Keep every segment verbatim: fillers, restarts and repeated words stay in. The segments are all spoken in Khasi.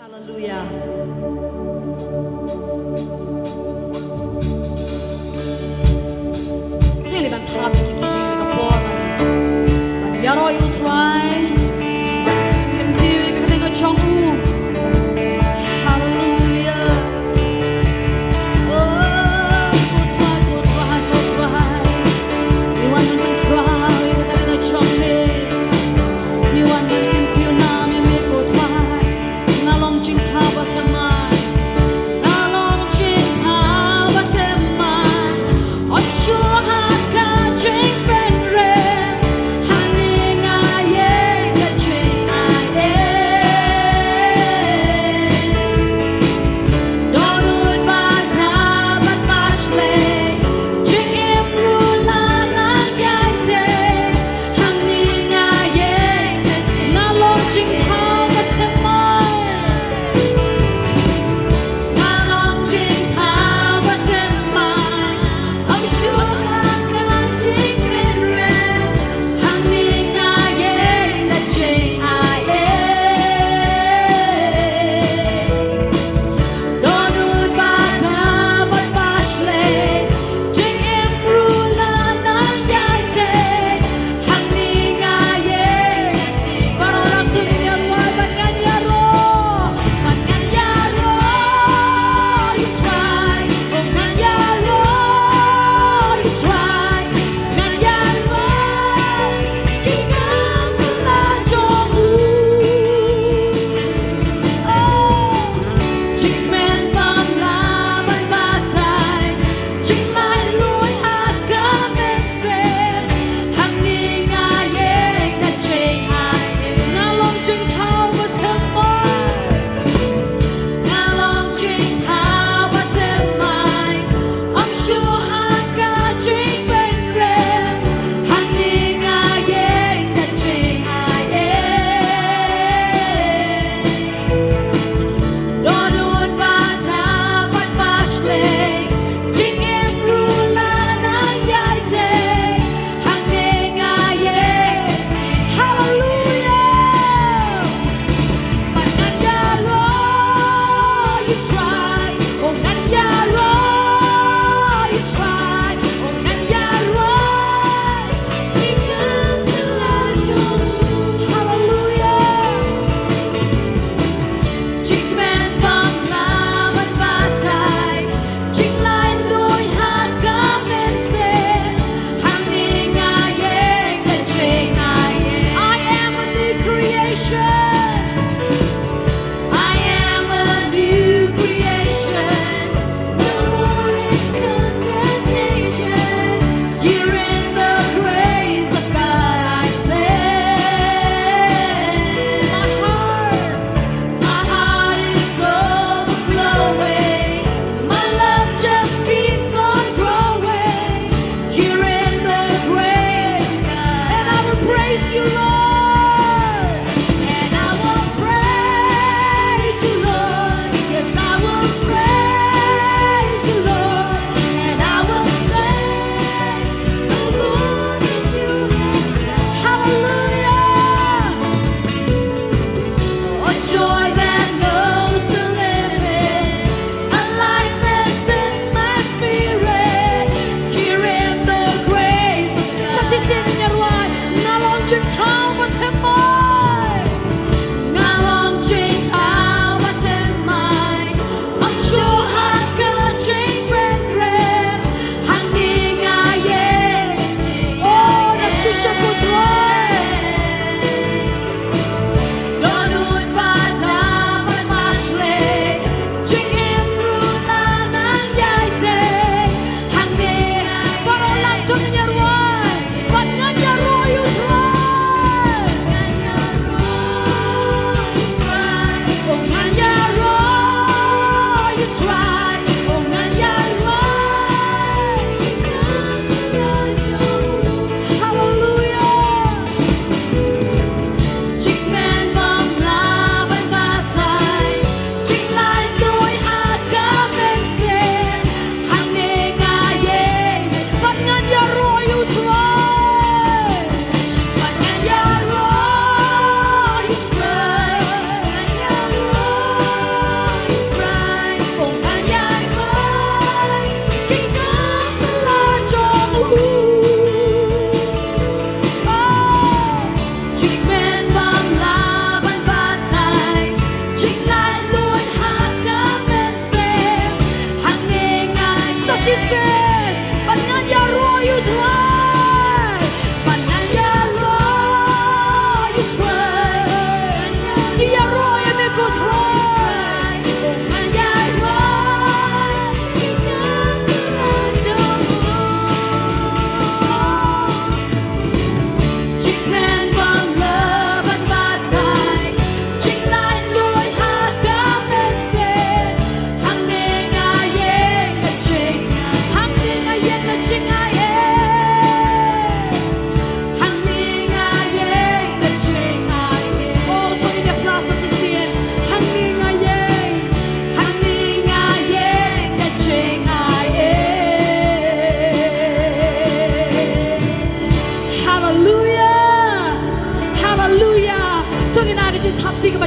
Haleluia. Ki leh ban thap ki ki jing ka por ban, ban ïaroh ïa U Trai. Ban kyntiew ïa ka kyrteng ka jong u. Haleluia. Oh, ko Trai, ko Trai, ko Trai. Ngi wan ban pynkhraw ïa ka kyrteng ka jong me. Ngi wan ban kyntiew nam ïa me ko Trai. Nga long jingthaw ba thymmai. Nga long jingthaw ba thymmai. Ym shuh ha ka jingpynrem. Hangne nga ïeng da jingaiei. Dohnud ba da bad ba shlei. Jingim ruh la nang ïai tei. Hangne nga ïeng da jingaiei. Nga long jingthaw ba thymmai. Nga long jingthaw ba thymmai. Ym shuh ha ka jingpynrem. Hangne nga ïeng da jingaiei. Dohnud ba da bad ba shlei. Jingim ruh la nang ïai tei. Hangne nga ïeng. Baroh ram to ngin ïaroh, ban ngan ïaroh. Ban ngan ïaroh ïa U Trai. Oh, ngan ïaroh ïa U Trai. Ngan ïaroh ki kam la jong u. Oh, jingkmen bym lah ban batai. Jinglaitluid ha ka mynsiem. Hangne nga ïeng da jingaiei. Nga long jingthaw ba thymmai. Nga long jingthaw ba thymmai. Ym shuh ha ka jingpynrem. Hangne nga ïeng da jingaiei. Dohnud ba da bad ba shlei. Jingim ruh la nang ïai tei. Hangne nga ïeng. Haleluia. Ban ngan ïaroh ïa U Trai. Oh, ngan ïaroh ïa U Trai. Oh, ngan ïaroh. Haleluia. Jingkmen bym lah ban batai. Jinglaitluid ha ka mynsiem. Hangne nga ïeng da jingaiei. I am a new creation. I am a new creation. No more in condemnation. Here in the grace of God I stand. My heart, my heart is overflowing. My love just keeps on growing. Here in the grace, and I will praise you, Lord. And I will praise you, Lord. Yes, I will praise you, Lord. And I will sing of all that you have done. Hallelujah. A joy that knows no limit, a lightness in my spirit, here in the grace of God. Sa shisien ngin ïaroh, nga long jingthaw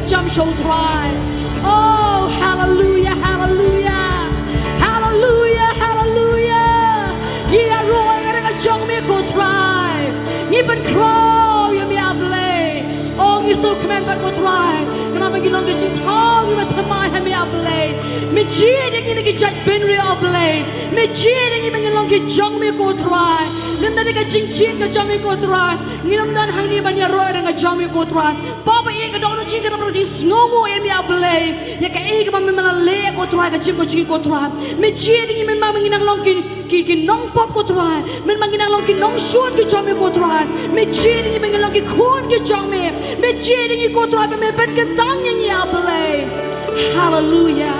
jam sha u Trai. Oh, haleluya, haleluya. Haleluya, haleluya. Ngi ïaroh ïa ka jong me ko Trai. Ngi pynkhraw ïa me A Blei. Oh, ngi sngewkmen bad ko Trai. Namar ba ngi long ka jingthaw, ngi ba thymmai ha me A Blei. Me jied ïa ngi na ki jaitbynriew A Blei. Me jied ïa ngi ba ngi long ki jong me ko Trai. Lymda dei ka jingjied ka jong me ko Trai. Ngim don hangne ban ïaroh ïa ka jong me ko Trai. Ba ba ïeit ka dohnud jong ngi ka dei ban jingsngewnguh ïa me A Blei. Ïa kaei kaba me la leh ko Trai, ka jingim ka jong ngi ko Trai. Me jied ïa ngi mynba ngi nang long ki, ki, ki nongpop ko Trai. Mynba ngi nang long ki nongshun ki jong me ko Trai. Me jied ïa ngi ba ngi long ki khun ki jong me. Me jied ïa ngi ko Trai ba me pynkyntang ïa ngi A Blei. Haleluya.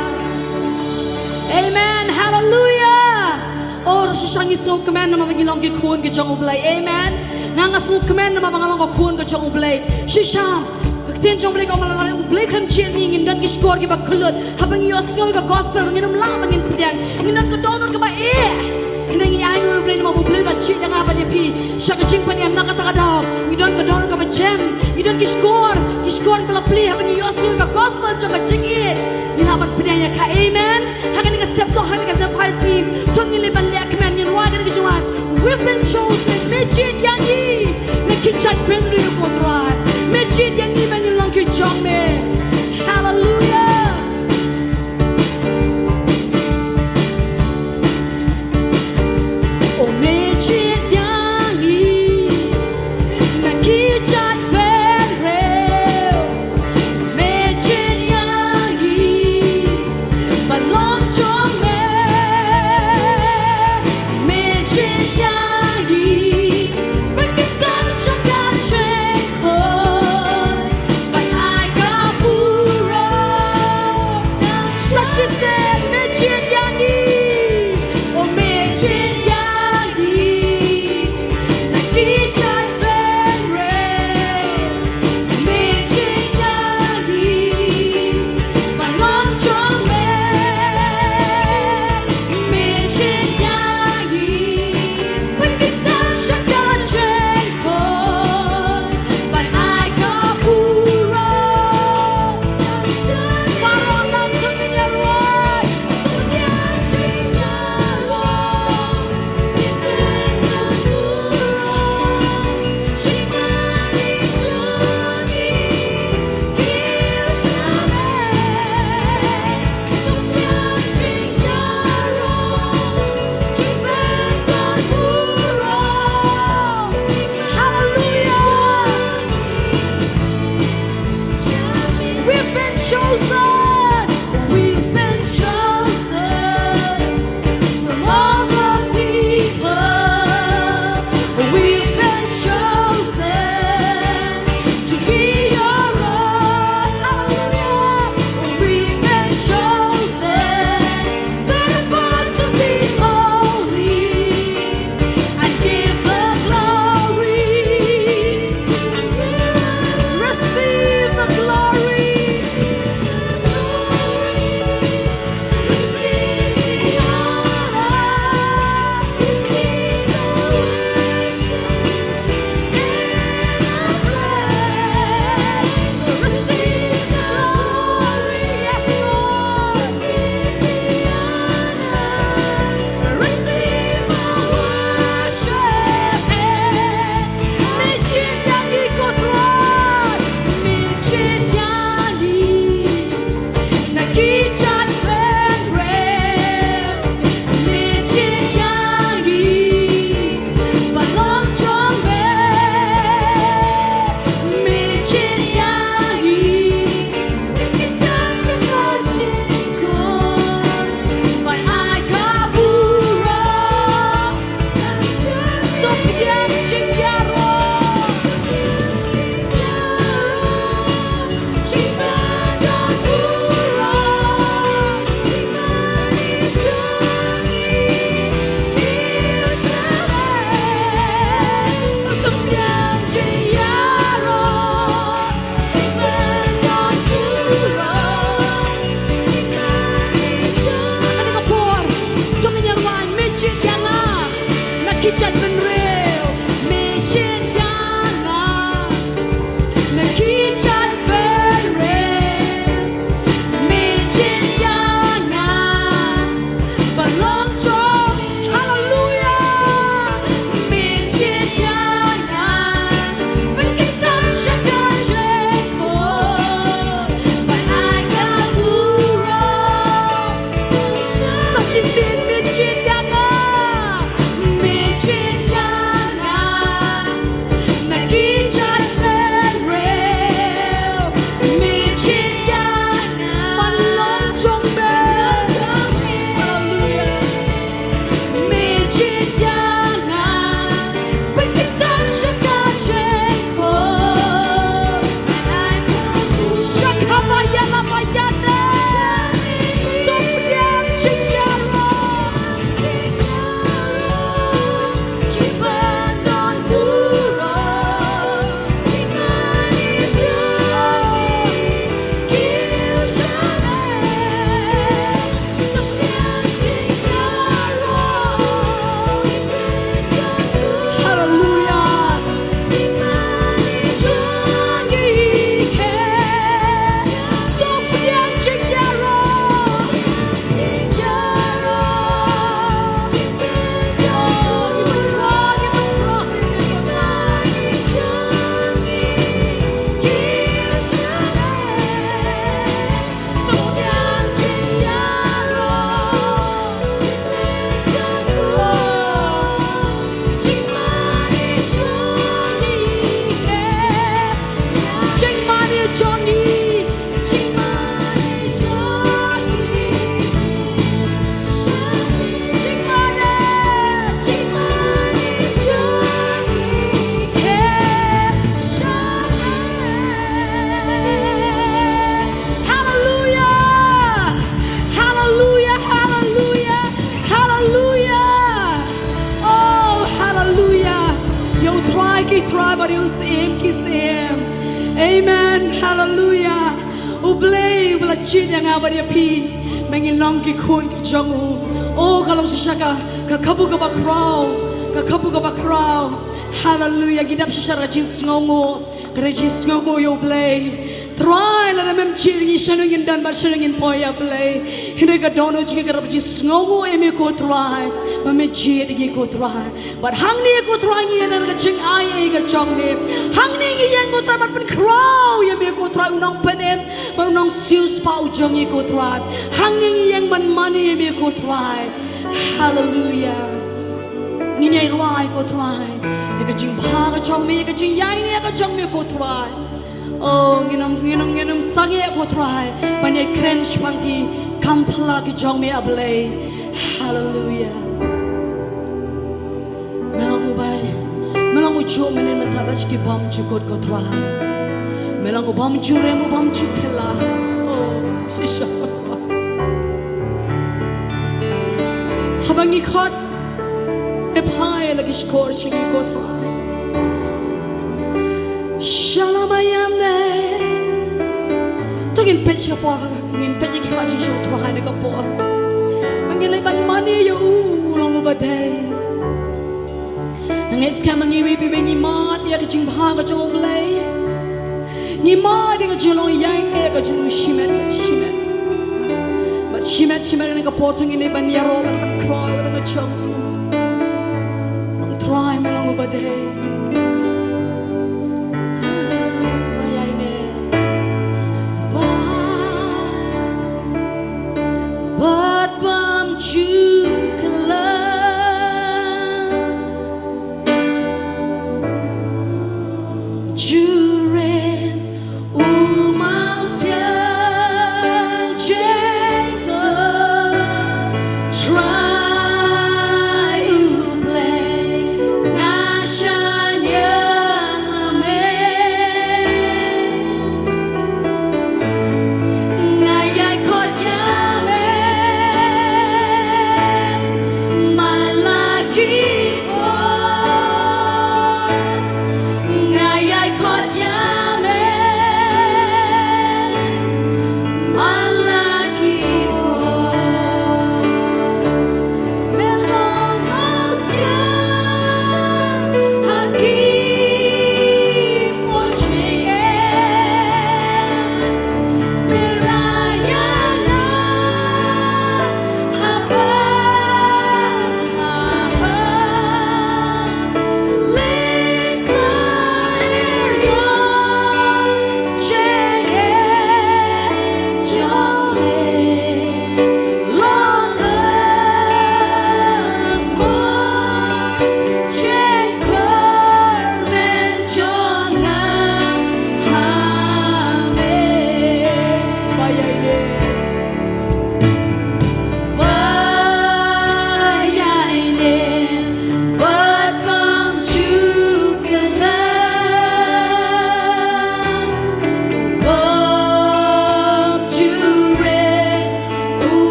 Amen. Haleluya. Oh, shisha ngi sngewkmen namar ba ngi long ki khun ki jong U Blei. Amen. Nga nga sngewkmen namar ba nga long ka khun ka jong U Blei. Shisha. Ka ktien jong U Blei ka ong ba lada U Blei khlem jied ngi, ngin don ki shkor kiba kyllut. Haba ngi ïohsngew ïa ka gospel ngin ym lah ba ngin pdiang. Ngin don ka dohnud kaba eh. Hynrei ngi ainguh ïa U Blei namar ba U Blei u la jied ïa nga bad ïa phi sha ka jingpynim. Na kata ka daw ngi don ka dohnud kaba jem. Ngi don ki shkor, ki shkor kiba la plie haba ngi ïohsngew ïa ka gospel jong ka jingïeit. Ngi lah ban pdiang ïa ka. Amen. Ha kane ka step to, ha kane ka step phai sngi, to ngin leit ban leh kmen, ngin rwai kane ka jingrwai. We've been chosen. Me jied ïa ngi na ki jaitbynriew ko Trai. Me jied ïa ngi ba ngin long ki jong me. Haleluya. Oh, me jied ïa ngi na ki jaitbynriew. Me jied ïa ngi ba long jong me. Me jied ïa ngi ba kyntang sha ka jingim. Trai bad ïa u Syiem ki syiem. Amen. Haleluya. U Blei uba la jied ïa nga bad ïa phi ba ngin long ki khun ki jong u. Oh, ka long shisha ka, ka kabu kaba khraw. Ka kabu kaba khraw. Haleluya. Ngi dap shisha ka jingsngewnguh. Ka jingsngewnguh ïa u Blei. Trai, lada mem jied ïa ngi, shano ngin don bad shano ngin poi, ïa Blei. Hynrei ka dohnud jong ngi ka dei ba jingsngewnguh ïa me ko Trai. Ba me jied ïa ngi ko Trai. Bad hangne ko Trai ngi ïa don ka jingai ei ka jong me. Hangne ngi ïeng ko Trai ban pynkhraw ïa me ko Trai, u nongpynim bad u nongsiewspah u jong ngi ko Trai. Hangne ngi ïeng ban mane ïa me ko Trai. Haleluya. Ngin ïai rwai ko Trai ïa ka jingbha ka jong me, ïa ka jingïaineh ka jong me ko Trai. Oh, ngin ym, ngin ym, ngin ym sangeh ko Trai ban ïai kren shaphang ki kam phylla ki jong me, A Blei. Haleluya. Me long u bai, me long u juh mynnin mynta bad ki bymjukut ko Trai. Me long u bymjurem, u bymjukut phylla. Oh, shisha ko Trai. Haba ngi khot, me phai la ki shkor jong ngi ko Trai. Shalom ayande. To ngin peit sha por, ngin peit ïa ki khot jong ngi ko Trai ha kane ka por. Ba ngin leit ban mane ïa u, u long uba dei. Nga ngeit skhem ma ngi wei pa wei ngi mad ïa ka jingbha ka jong U Blei. Ngi mad ïa ka jinglong ïaineh ka jong u shimet shimet. Bad shimet shimet ha kane ka por to ngin leit ban ïaroh bad ban khraw ïa ka jong u. Long Trai me long uba dei. Ba ïaineh. Ba, bad bymjukut la. Jurem u Mawsiang Jesu, Trai U Blei, nga shaniah ha me. Nga ïai khot ïa me man la ki por. Nga ïai khot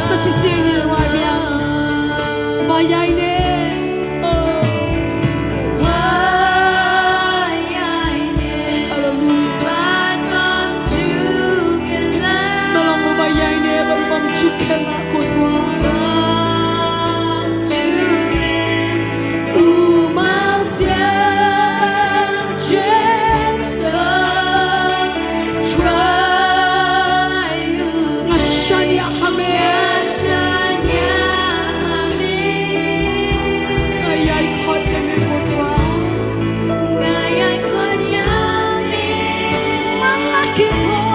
Sa shisien ngi la wan biang. Ba ïaineh. Oh. Hallelujah. Me long uba ïaineh bad ubym ju khyllad, ko Trai. U Mawsiang jong nga, nga shaniah ha me. Nga shaniah ha me. Nga ïai khot ïa me, ko Trai. Nga ïai khot ïa me. Man la ki por.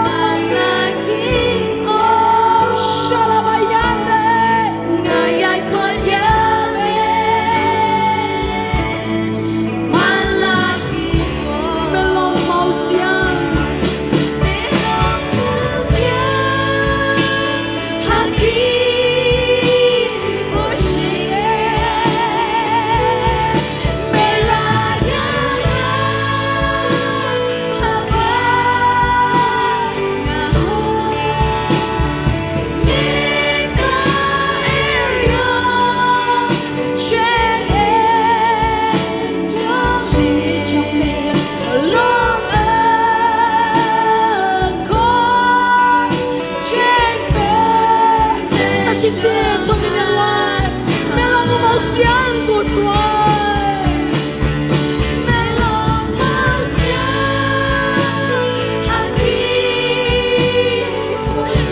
Man la ki por. Sha la ba ïaineh. Nga ïai khot ïa me. Man la ki por. Me long Mawsiang. Me long Mawsiang. Ha ki por jingeh. Me rah ïa nga. Haba nga hoi. Sa shisien to ngin ïa wan. Me long u Mawsiang, ko Trai. Me long Mawsiang ha ki.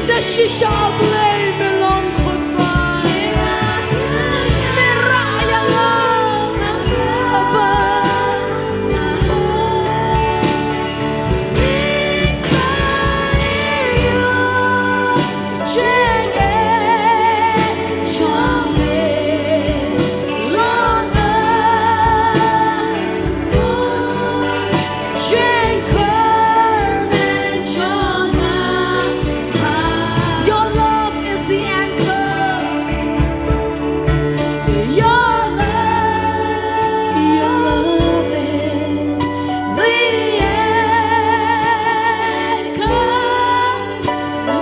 Da shisha U Blei me long, ko Trai. Me rah ïa nga. Haba Your love is the anchor. Your love, your love is the anchor.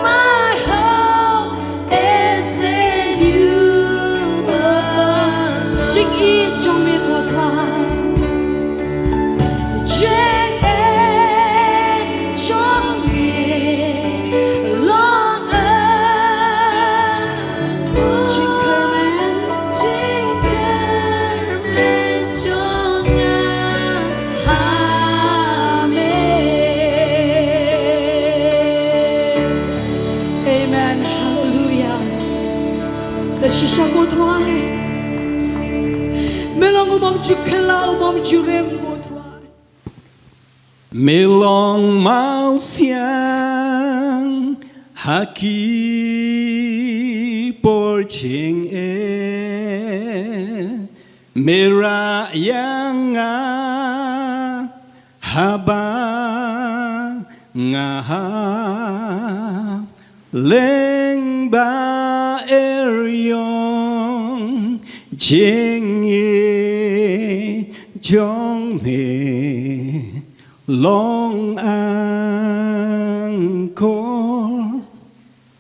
My hope is in you alone. Jingïeit jong me, ko Trai. Jingïeit jong me long Jingkyrmen, jingkyrmen jong nga ha me. Amen. Hallelujah. Da shisha, ko Trai. Me long u bym ju khlad, u bym ju rem, ko Trai. Me long Mawsiang ha ki por jingeh, me rah ïa nga haba nga hap lyngba eriong. Jingïeit jong me long angkor,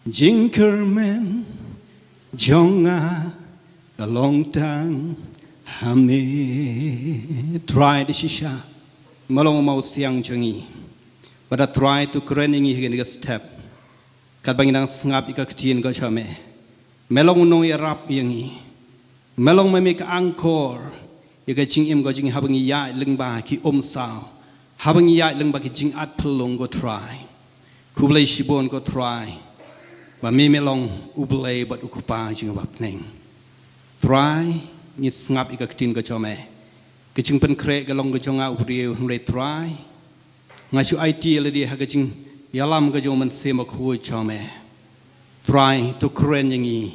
jingkyrmen jong nga ka long tang ha me. Trai, da shisha me long u Mawsiang jong ngi. Bad da Trai, to kren ïa ngi ha kane ka step. Katba ngi dang sngap ïa ka ktien ka jong me, me long u nongïarap ïa ngi. Me long me, me ka angkor ïa ka jingim ka jong ngi haba ngi ïaid lyngba ki umsaw, haba ngi ïaid lyngba ki jingat phyllung, ko Trai. Khublei shibun, ko Trai, ba me, me long U Blei bad U Kpa jong ngi ba ha bneng. Trai, ngi sngap ïa ka ktien ka jong me. Ka jingpynkhreh ka long ka jong nga u briew, hynrei Trai, nga shu aiti ïa lade ha ka jingïalam ka jong u Mynsiem Bakhuid jong me. Trai, to kren ïa ngi,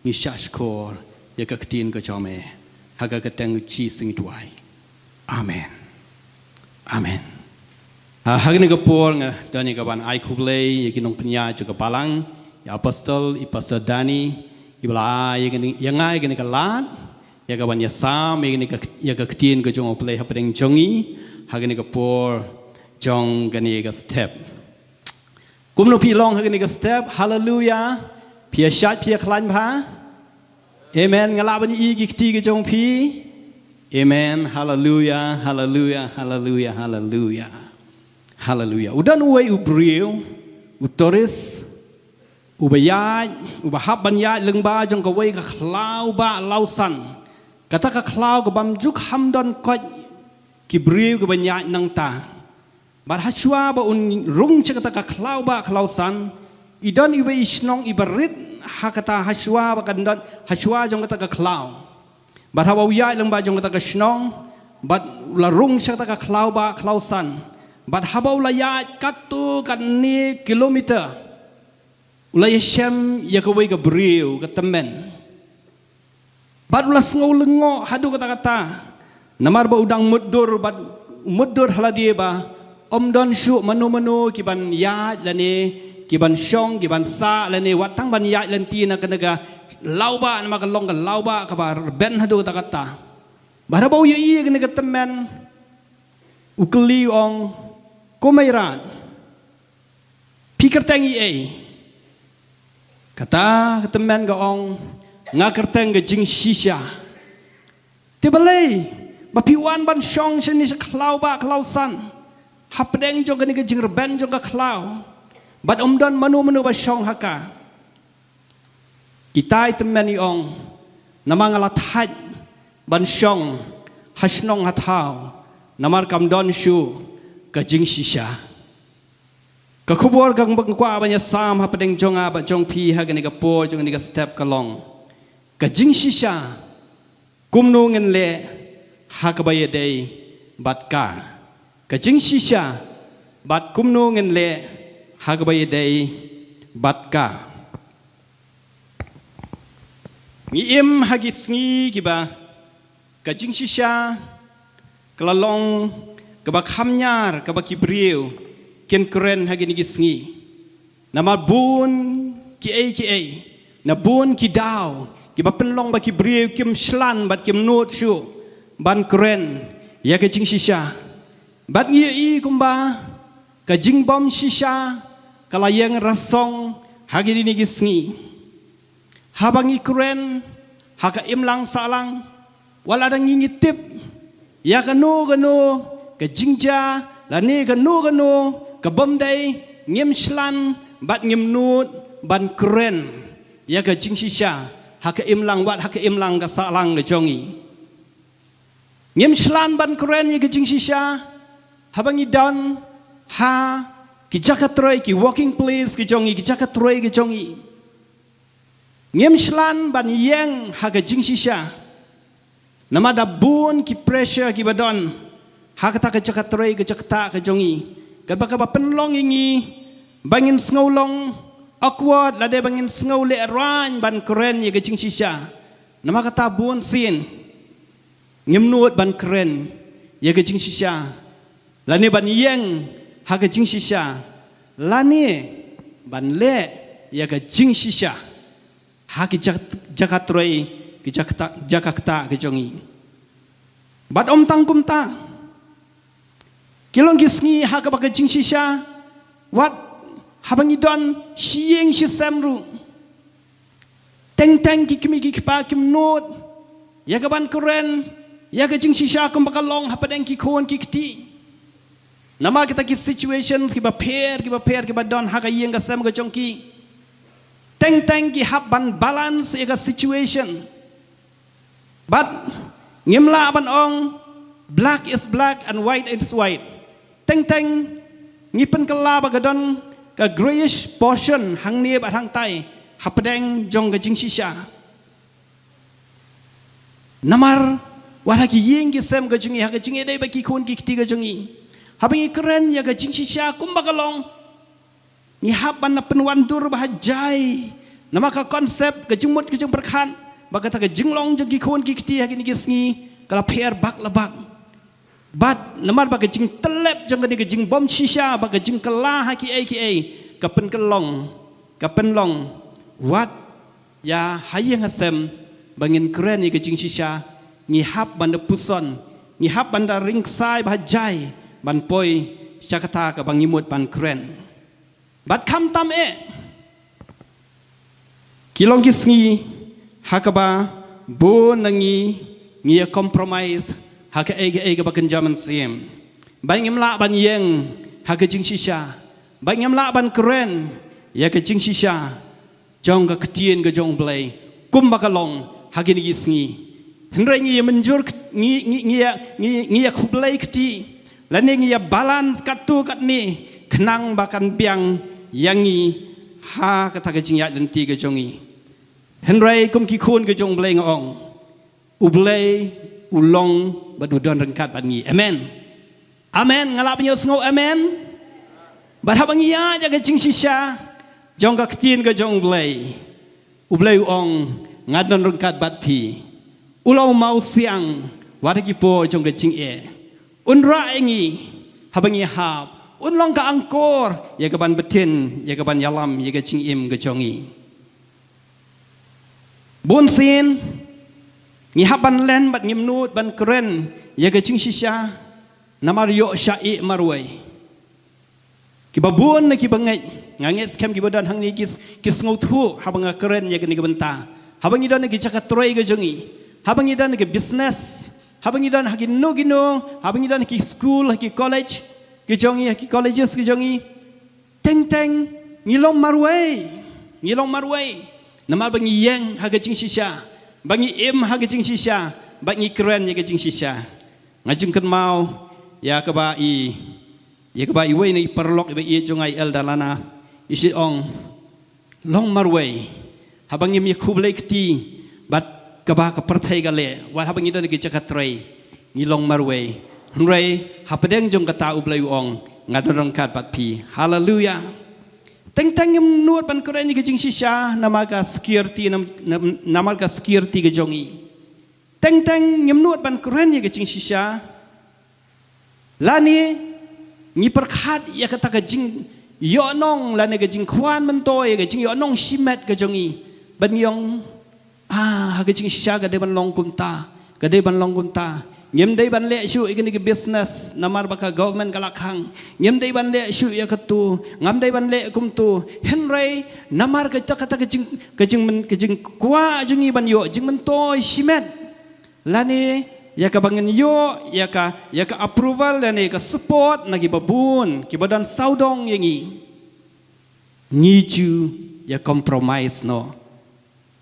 ngi shahshkor ïa ka ktien ka jong me. Ha ka kyrteng u Jisu ngi duwai. Amen. Amen. Ha, ha kane ka por nga don ïa ka ban ai khublei ïa ki nongpynïaid jong ka balang, ïa Apostol, ïa Pastor Dani, ïa ba la ai ïa kane, ïa nga ïa kane ka lad, ïa ka ban ïasam ïa kane ka, ïa ka ktien ka jong U Blei hapdeng jong ngi ha kane ka por jong kane ka step. Kumno phi long ha kane ka step? Haleluia. Phi ïa shait, phi ïa khlaiñ bha? Amen. Nga lah ban ïohi ki kti ka jong phi. Amen. Haleluia, haleluia, haleluia, haleluia. Haleluia. U don uwei u briew, u tourist, uba ïaid, uba hap ban ïaid lyngba jong kawei ka khlaw ba lawsan. Kata ka khlaw ka bym ju kham don koit ki briew kiba ïaid nangta. Bad hashwa ba un rung sha kata ka khlaw ba lawsan, i don iwei i shnong iba rit ha kata, hashwa ba kan don, hashwa jong kata ka khlaw. Bad haba u ïaid lyngba jong kata ka shnong, bad u la rung sha kata ka khlaw ba lawsan. Bad haba u la ïaid katto katne kilometer, u la ïashem ïa kawei ka briew, ka tymmen. Bad u la sngew lyngngoh haduh katta katta. Namar ba u dang mutdur, bad mutdur ha lade ba ym don shuh mano mano ki ban ïaid lane ki ban shong, ki ban sah lane wat tang ban ïaid lynti na kane ka lawbah, namar ka long ka lawbah kaba rben haduh katta katta. Bad haba u ïohi ïa kane ka tymmen, u kylli, u ong, "Ko Mairat, phi kyrteng ïa ei?" Kata ka tymmen ka ong, "Nga kyrteng ka Jingshisha." "Te balei ba phi wan ban shong shane sha khlaw ba lawsan, hapdeng jong kane ka jingrben jong ka khlaw, bad ym don mano mano ba shong ha ka?" Itai tymmen i ong, "Namar nga la thait ban shong ha shnong ha thaw, namar kam don shuh ka Jingshisha." Ka khubor kaba nga kwah ban ïasam hapdeng jong nga bad jong phi ha kane ka por, jong kane ka step ka long, ka Jingshisha, kumno ngin leh ha kaba ïadei bad ka? Ka Jingshisha, bad kumno ngin leh ha kaba ïadei bad ka? Ngi im ha ki sngi kiba ka Jingshisha ka la long kaba kham ñiar, kaba ki briew kin kren ha kine ki sngi. Namar bun kiei kiei, na bun ki daw, kiba pynlong ba ki briew kim shlan bad kim nud shuh ban kren ïa ka Jingshisha. Bad ngi ïohi kumba ka jingbymshisha ka la ïeng rasong ha kine ki sngi. Haba ngi kren ha ka imlang sahlang, wat la dang ngi, ngi tip ïa kano kano ka jingjia lane kano kano ka bymdei, ngim shlan bad ngim nud ban kren ïa ka Jingshisha ha ka imlang, wat ha ka imlang ka sahlang ka jong ngi. Ngim shlan ban kren ïa ka Jingshisha haba ngi don ha ki jaka trei, ki working place ki jong ngi, ki jaka trei ki jong ngi. Ngim shlan ban ïeng ha ka Jingshisha namar da bun ki pressure kiba don ha kata ka jaka trei, ka jaka ktah ka jong ngi, kaba, kaba pynlong ïa ngi ba ngin sngew long awkward lane ba ngin sngew lehraiñ ban kren ïa ka Jingshisha. Namar kata bun sien ngim nud ban kren ïa ka Jingshisha, lane ban ïeng ha ka Jingshisha, lane ban leh ïa ka Jingshisha ha ki jak-, jaka trei, ki jaka ktah, jaka ktah ka jong ngi. Bad ym tang kumta, ki long ki sngi ha kaba ka Jingshisha, wat haba ngi don shi ïing shi sem ruh, teng teng ki kmie ki kpa kim nud ïa ka ban kren ïa ka Jingshisha kumba ka long hapdeng ki khun ki kti. Namar kita ki situations kiba pher, kiba pher, kiba don ha ka ïing ka sem ka jong ki. Teng teng ki hap ban balance ïa ka situation. Bad ngim lah ban ong black is black and white is white. Teng teng ngi pynkylla ba ka don ka greyish portion hangne bad hangtai hapdeng jong ka Jingshisha. Namar wat ha ki ïing ki sem ka jong ngi, ha ka jingïadei bad ki khun ki kti ka jong ngi, haba ngi kren ïa ka Jingshisha kumba ka long, ngi hap ban pynwandur ba ha jai. Namar ka concept, ka jingmut, ka jingpyrkhat ba kata ka jinglong jong ki khun ki kti ha kine ki sngi ka la pher bak la bak. Bad namar ba ka jingtyllep jong kane ka jingbym shisha, ba ka jingkylla ha kiei kiei, ka pynkyllong, ka pynlong wat ïa ha ïing ha sem ba ngin kren ïa ka jingshisha, ngi hap ban da puson, ngi hap ban da ring ksai ba ha jai ban poi sha kata kaba ngi mut ban kren. Bad khamtam eh, ki long ki sngi ha kaba bun na ngi ngi ïa compromise ha kaei kaei kaba kynja mynsiem. Ba ngim lah ban ïeng ha ka jingshisha, ba ngim lah ban kren ïa ka jingshisha jong ka ktien ka jong U Blei kumba ka long ha kine ki sngi. Hynrei ngi ïa mynjur kt-, ngi, ngi, ngi, ïa, ngi, ngi ïa khublei kti lane ngi ïa balance katto katne khnang ba kan biang ïa ngi ha kata ka jingïaid lynti ka jong ngi. Hynrei kum ki khun ka jong U Blei nga ong, U Blei u long bad u don ryngkat bad ngi. Amen. Amen. Nga lah ban ïohsngew amen. Bad haba ngi ïaid ïa ka jingshisha jong ka ktien ka jong U Blei, U Blei u ong, nga don ryngkat bad phi. U long u mawsiang wat ha ki por jong ka jingeh. Un rah ïa ngi haba ngi hap. Un long ka angkor ïa ka ban btin, ïa ka ban ïalam ïa ka jingim ka jong ngi. Bun sien ngi hap ban len bad ngim nud ban kren ïa ka jingshisha namar ïoh sha ïeh marwei. Kiba bun na kiba ngeit, nga ngeit skhem kiba don hangne ki, ki sngewthuh haba nga kren ïa kane ka bynta. Haba ngi don ha ki jaka trei ka jong ngi, haba ngi don ha ki business, haba ngi don ha kino kino, haba ngi don ha ki skul, ha ki college ki jong ngi, ha ki colleges ki jong ngi, teng teng ngi long marwei. Ngi long marwei namar ba ngi ïeng ha ka jingshisha, ba ngi im ha ka jingshisha, ba ngi kren ïa ka jingshisha. Nga jingkynmaw ïa kaba i, ïa kaba iwei na i paralok iba ïeit jong nga, i Elder Lana, i shu ong, long marwei haba ngim ïa khublei kti bad kaba ka pyrthei ka leh, wat haba ngi don ha ki jaka trei ngi long marwei. Hynrei hapdeng jong kata U Blei u ong, nga don ryngkat bad phi. Haleluia. Teng teng ngim nud ban kren ïa ka jingshisha namar ka security, nam-, nam-, namar ka security ka jong ngi. Teng teng ngim nud ban kren ïa ka jingshisha lane ngi pyrkhat ïa kata ka jingïohnong lane ka jingkwah myntoi, ka jingïohnong shimet ka jong ngi. Ban ïoh, ah, ha ka jingshisha ka dei ban long kumta, ka dei ban long kumta. Ngim dei ban leh shuh ïa kane ka business namar ba ka government ka la khang. Ngim dei ban leh shuh ïa katu, ngam dei ban leh kumtu. Hynrei namar kata, kata ka jing, ka jing, ka jingkwah jong ngi ban ïoh jingmyntoi shimet lane ïa kaba ngin ïoh ïa ka, ïa ka approval lane ka support na kiba bun kiba don sawdong ïa ngi, ngi ju ïa compromise noh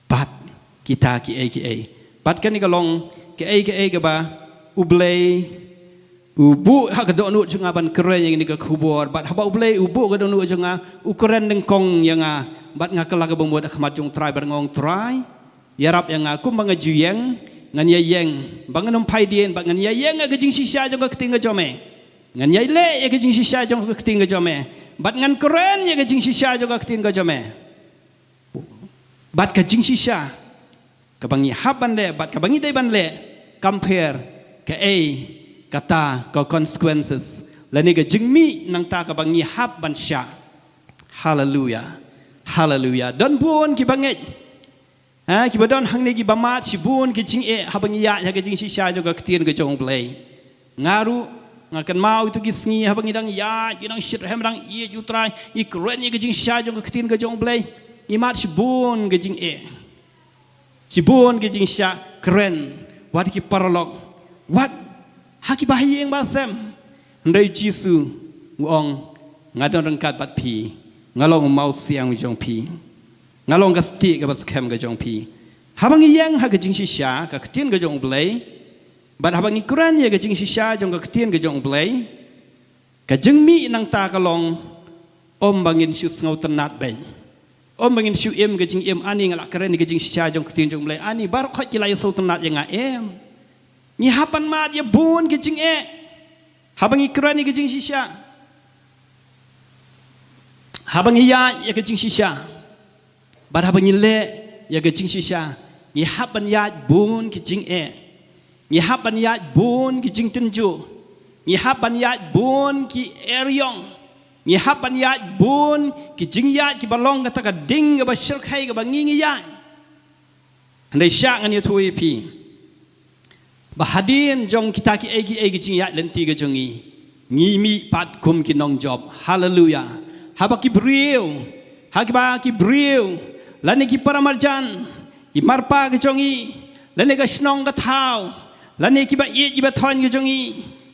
bad kita kiei kiei. Bad kane ka long kaei kaei kaba U Blei u buh ha ka dohnud jong nga ban kren ïa kane ka khubor. Bad haba U Blei u buh ka dohnud jong nga, u kren nyngkong ïa nga. Bad nga kylla kaba mut ha khmat jong U Trai bad nga ong, Trai, ïarap ïa nga, kumba nga ju ïeng ngan ïa ïeng, ba ngan ym phai dien, bad ngan ïa ïeng ïa ka jingshisha jong ka ktien ka jong me. Ngan ïa leh ïa ka jingshisha jong ka ktien ka jong me, bad ngan kren ïa ka jingshisha jong ka ktien ka jong me. Bad ka jingshisha kaba ngi hap ban leh bad kaba ngi dei ban leh, compare kaei kata ka consequences lane ka jingmih nangta kaba ngi hap ban shah. Haleluia. Haleluia. Don bun kiba ngeit, ha, kiba don hangne kiba mad shibun ki jingeh haba ngi ïaid ha ka jingshisha jong ka ktien ka jong U Blei. Nga ruh nga kynmaw ïa kito ki sngi haba ngi dang ïaid, ngi dang shitrhem, dang ïeit ïa U Trai, ngi kren ïa ka jingshisha jong ka ktien ka jong U Blei, ngi mad shibun ka jingeh, shibun ka jingshah kren, wat ki paralok, wat ha kiba ha ïing ba sem. Hynrei U Jisu u ong, nga don ryngkat bad phi, nga long u mawsiang jong phi, nga long ka stieh kaba skhem ka jong phi. Haba ngi ïeng ha ka jingshisha ka ktien ka jong U Blei, bad haba ngi kren ïa ka jingshisha jong ka ktien ka jong U Blei, ka jingmih nangta ka long, ym ba ngin shu sngewtynnat beit, ym ba ngin shu im ka jingim, ani nga la kren ïa ka jingshisha jong ka ktien jong U Blei, ani baroh khoit ki la ïa sngewtynnat ïa nga, em. Ngi hap ban mad ïa bun ka jingeh haba ngi kren ïa ka jingshisha, haba ngi ïaid ïa ka jingshisha, bad haba ngi leh ïa ka jingshisha. Ngi hap ban ïaid bun ki jingeh. Ngi hap ban ïaid bun ki jingtynjuh. Ngi hap ban ïaid bun ki eriong. Ngi hap ban ïaid bun ki jingïaid kiba long kata ka ding kaba shyrkhei kaba ngi ngi ïaid. Hynrei sha ngan ïathuh ïa phi ba hadien jong kita ki ei ki ei ki jingïaid lynti ka jong ngi, ngi mih pat kum ki nongjop. Haleluya. Haba ki briew, ha kiba ki briew, lane ki paramarjan, ki marpa ka jong ngi, lane ka shnong ka thaw, lane kiba ïeit kiba thoiñ ka jong ngi,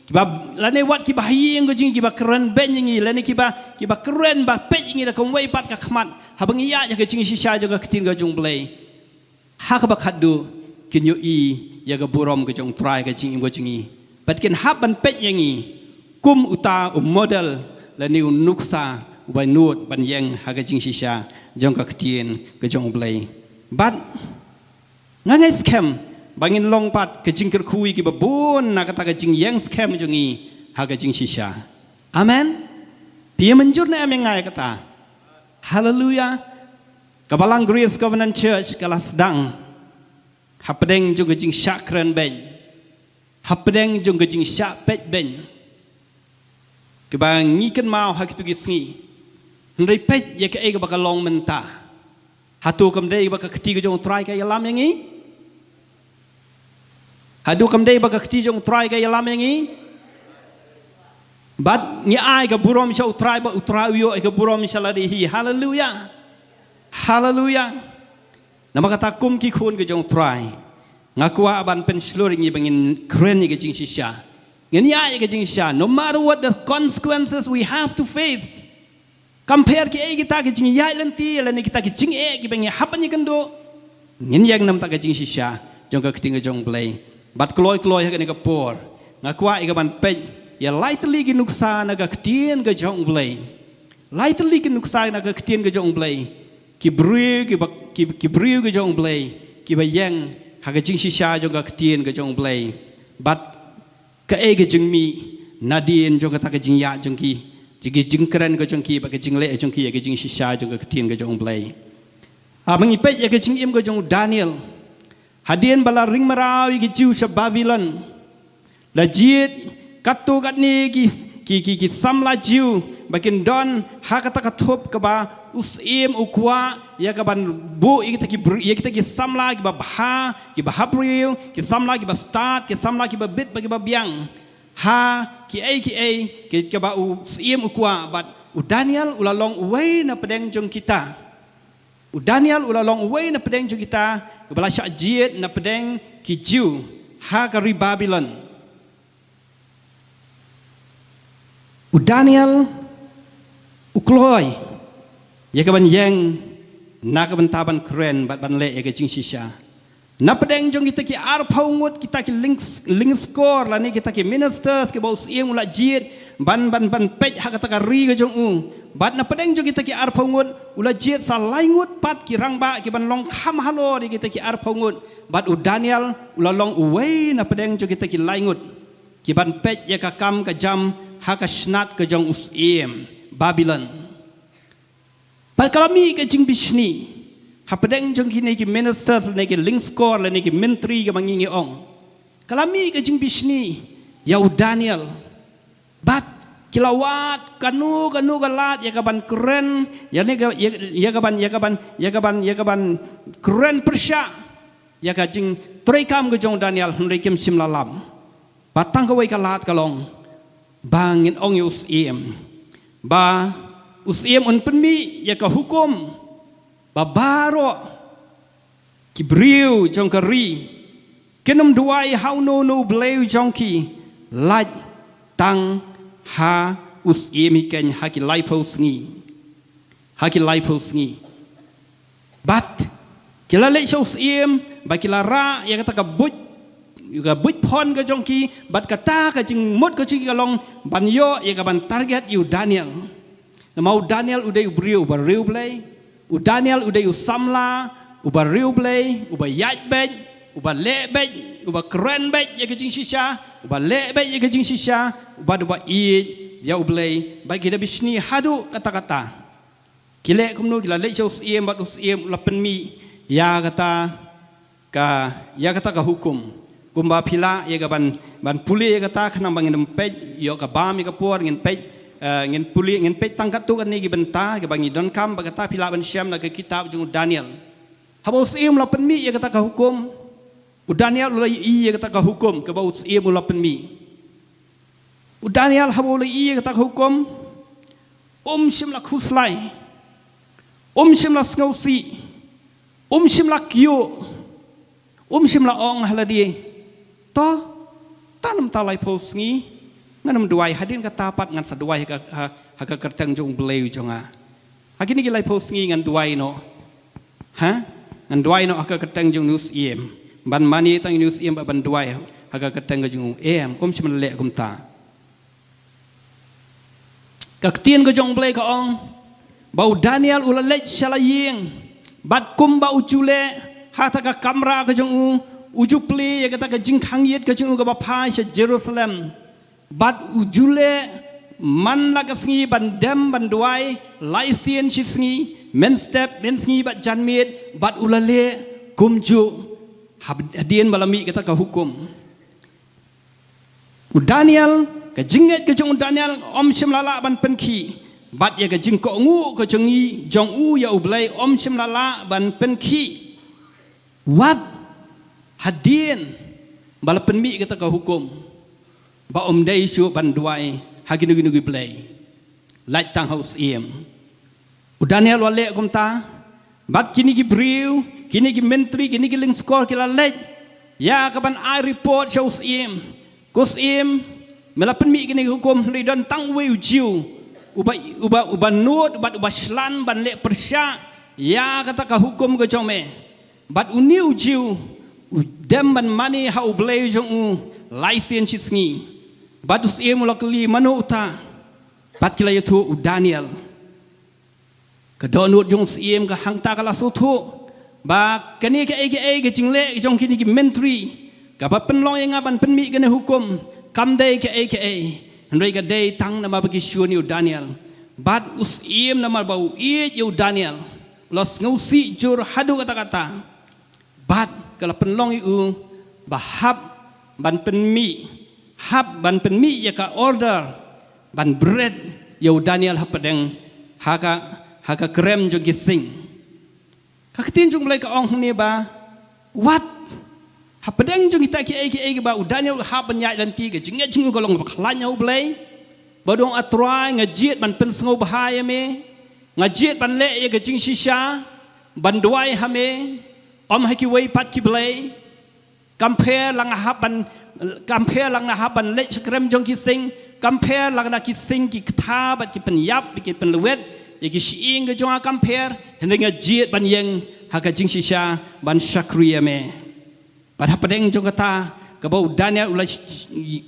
kiba, lane wat kiba ha ïing ka jong ngi, kiba kren beiñ ïa ngi, lane kiba, kiba kren ba peit ïa ngi da kumwei pat ka khmat, haba ngi ïaid ïa ka jingshisha jong ka ktien ka jong U Blei, ha kaba khatduh kin ïohi ïa ka burom ka jong U Trai ha ka jingim ka jong ngi. Bad kin hap ban peit ïa ngi kum uta u model lane u nuksa uba nud ban ïeng ha ka jingshisha jong ka ktien ka jong U Blei. Bad nga ngeit skhem ba ngin long pat ka jingkyrkhu ïa kiba bun na kata ka jingïeng skhem jong ngi ha ka jingshisha. Amen. Phi ïa mynjur ne em ïa nga ïa kata? Haleluya. Ka Balang Grace Covenant Church ka la sdang hapdeng jong ka jingshah kren beiñ, hapdeng jong ka jingshah peit beiñ, kaba ngi kynmaw ha kito ki sngi. Hynrei peit ïa kaei kaba ka long mynta. Hato kam dei ba ka kti ka jong U Trai ka ïalam ïa ngi? Hato kam dei ba ka kti jong U Trai ka ïalam ïa ngi? Bad ngi ai ka burom sha U Trai, bad U Trai u ïoh ai ka burom sha lade hi. Haleluya. Haleluya. Namar kata kum ki khun ka jong U Trai, nga kwah ban pynshlur ïa ngi ba ngin kren ïa ka jingshisha. Ngin ïaid ïa ka jingshisha, no matter what the consequences we have to face. Kam pher kiei kita ki jingïaid lynti lane kita ki jingeh kiba ngi hap ban ïakynduh, ngin ïeng namar ka jingshisha jong ka ktien ka jong U Blei. Bad kloi kloi ha kane ka por, nga kwah ïa ka ban peit ïa lai tylli ki nuksa na ka ktien ka jong U Blei. Lai tylli ki nuksa na ka ktien ka jong U Blei. Ki briew kiba, ki, ki briew ka jong U Blei kiba ïeng ha ka jingshisha jong ka ktien ka jong U Blei. Bad kaei ka jingmih nadien jong kata ka jingïaid jong ki, jong ki jingkren ka jong ki, bad ka jingleh jong ki ïa ka jingshisha jong ka ktien ka jong U Blei. Haba ngi peit ïa ka jingim ka jong u Daniel, hadien ba la ring mraw ïa ki Jiw sha Babilon, la jied katto katne ki, ki, ki, ki samla Jiw ba kin don ha kata ka thup kaba u syiem u kwah ïa ka ban buh ïa kita ki br-, ïa kita ki samla kiba bha, kiba ha briew, ki samla kiba stad, ki samla kiba bit bad kiba biang. Ha kiei kiei ki, kiba u syiem u kwah, bad u Daniel u la long uwei na pdeng jong kita. U Daniel u la long uwei na pdeng jong kita kiba la shah jied na pdeng ki Jiw ha ka ri Babilon. U Daniel u kloi ïa ka ban ïeng na ka bynta ban kren bad ban leh ïa ka jingshisha. Na pdeng jong kita ki arphew ngut kita ki lyng-, lyngskor lane kita ki ministers kiba u syiem u la jied ban, ban, ban peit ha kata ka ri ka jong u. Bad na pdeng jong kita ki arphew ngut u la jied sa lai ngut pat ki rangbah ki ban long kham halor ïa kita ki arphew ngut. Bad u Daniel u la long uwei na pdeng jong kita ki lai ngut ki ban peit ïa ka kam ka jam ha ka shnat ka jong u syiem Babilon. Bad ka la mih ka jingbishni hapdeng jong kine ki ministers lane ki lyngskor lane ki myntri kaba ngi ngi ong. Ka la mih ka jingbishni ïa u Daniel. Bad ki la wad kano kano ka lad ïa ka ban kren, ïa ne ka, ïa, ïa ka ban, ïa ka ban, ïa ka ban, ïa ka ban kren pyrshah ïa ka jingtrei kam ka jong u Daniel, hynrei kim shym la lam. Bad tang kawei ka lad ka long ba ngin ong ïa u syiem ba u syiem un pynmih ïa ka hukum ba baroh ki briew jong ka ri kin ym duwai ha uno uno u blei u jong ki lait tang ha u syiem hi keiñ ha ki laiphew sngi. Ha ki laiphew sngi. Bad ki la leit sha u syiem bad ki la rah ïa kata ka buit, ïa ka buit phone ka jong ki, bad kata ka jingmut ka jong ki ka long ban ïoh ïa ka ban target ïa u Daniel. Namar u Daniel u dei u briew uba riewblei. U Daniel u dei u samla uba riewblei, uba ïaid beit, uba leh beit, uba kren beit ïa ka jingshisha, uba leh beit ïa ka jingshisha, uba, uba ïeit ïa u Blei. Bad ki da bishni haduh katta katta. Ki leh kumno? Ki la leit sha u syiem bad u syiem u la pynmih ïa kata ka, ïa kata ka hukum. Kumba phi lah ïa ka ban, ban pule ïa kata, khnang ba ngin ym peit ïoh ka bam ïa ka por, ngin peit, eh, ngin pule, ngin peit tang katto katne ki bynta kiba ngi donkam ba kata phi lah ban shem na ka kitab jong u Daniel. Haba u syiem u la pynmih ïa kata ka hukum, u Daniel u la ïohi ïa kata ka hukum kaba u syiem u la pynmih. U Daniel haba u la ïohi ïa kata ka hukum, um shym la khuslai, um shym la sngewsih, um shym la kyiuh, um shym la ong ha lade, to, tang mynta laiphew sngi ngan ym duwai, hadien kata pat ngan sa duwai ha ka, ha, ha ka kyrteng jong u Blei u jong nga. Ha kine ki laiphew sngi ngan duwai noh. Ha? Ngan duwai noh ha ka kyrteng jong une u syiem. Ban mane tang une u syiem bad ban duwai ha ka kyrteng ka jong u, em, um shym la leh kumta. Ka ktien ka jong u Blei ka ong ba u Daniel u la leit sha la ïing, bad kumba u ju leh ha kata ka kamra ka jong u, u ju plie ïa kata ka jingkhang ïit ka jong u kaba phai sha Jerusalem. Bad u ju leh man la ka sngi ban dem ban duwai lai sien shi sngi, mynstep, mynsngi bad janmiet, bad u la leh kumjuh, ha, hadien ba la mih kata ka hukum. U Daniel, ka jingngeit ka jong u Daniel um shym la lah ban pynkhih, bad ïa ka jingkohnguh ka jong i, jong u ïa u Blei um shym la lah ban pynkhih. Wat hadien ba la pynmih kata ka hukum ba um dei shuh ban duwai ha kino kino ki blei, lait tang ha u syiem. U Daniel u la leh kumta, bad kine ki briew, kine ki myntri, kine ki lyngskor ki la leit ïa ka ban ai report sha u syiem. Ko syiem, me la pynmih kine ki hukum, hynrei don tang uwei u Jiw uba, uba, uba nud bad uba shlan ban leh pyrshah ïa kata ka hukum ka jong me. Bad une u Jiw u dem ban mane ha u Blei jong u lai sien shi sngi. Bad u syiem u la kylli, mano uta? Bad ki la ïathuh, u Daniel. Ka dohnud jong u syiem ka hangta ka la sngewthuh ba kane kaei kaei ka jingleh jong kine ki myntri kaba pynlong ïa nga ban pynmih kane hukum kam dei kaei kaei, hynrei ka dei tang namar ba ki shun ïa u Daniel. Bad u syiem namar ba u ïeit ïa u Daniel, u la sngewsih jur haduh katta katta. Bad ka la pynlong ïa u ba hap ban pynmih, hap ban pynmih ïa ka order ban bret ïa u Daniel hapdeng ha ka, ha ka krem jong ki sing. Ka ktien jong u Blei ka ong hangne ba wat hapdeng jong kita kiei kiei kiba u Daniel u hap ban ïaid lynti, ka jingngeit jong u ka long ba khlaiñ ha u Blei, ba u ong, A Trai, nga jied ban pynsngewbha ïa me, nga jied ban leh ïa ka jingshisha, ban duwai ha me, ym ha kiwei pat ki blei. Kam pher lada nga hap ban, kam pher lada nga hap ban leit sha krem jong ki sing, kam pher lada ki sing ki ktha bad ki pynïap bad ki pynlwet ïa ki shyieng ka jong nga, kam pher, hynrei nga jied ban ïeng ha ka jingshisha ban shakri ïa me. Bad hapdeng jong kata kaba u Daniel u la,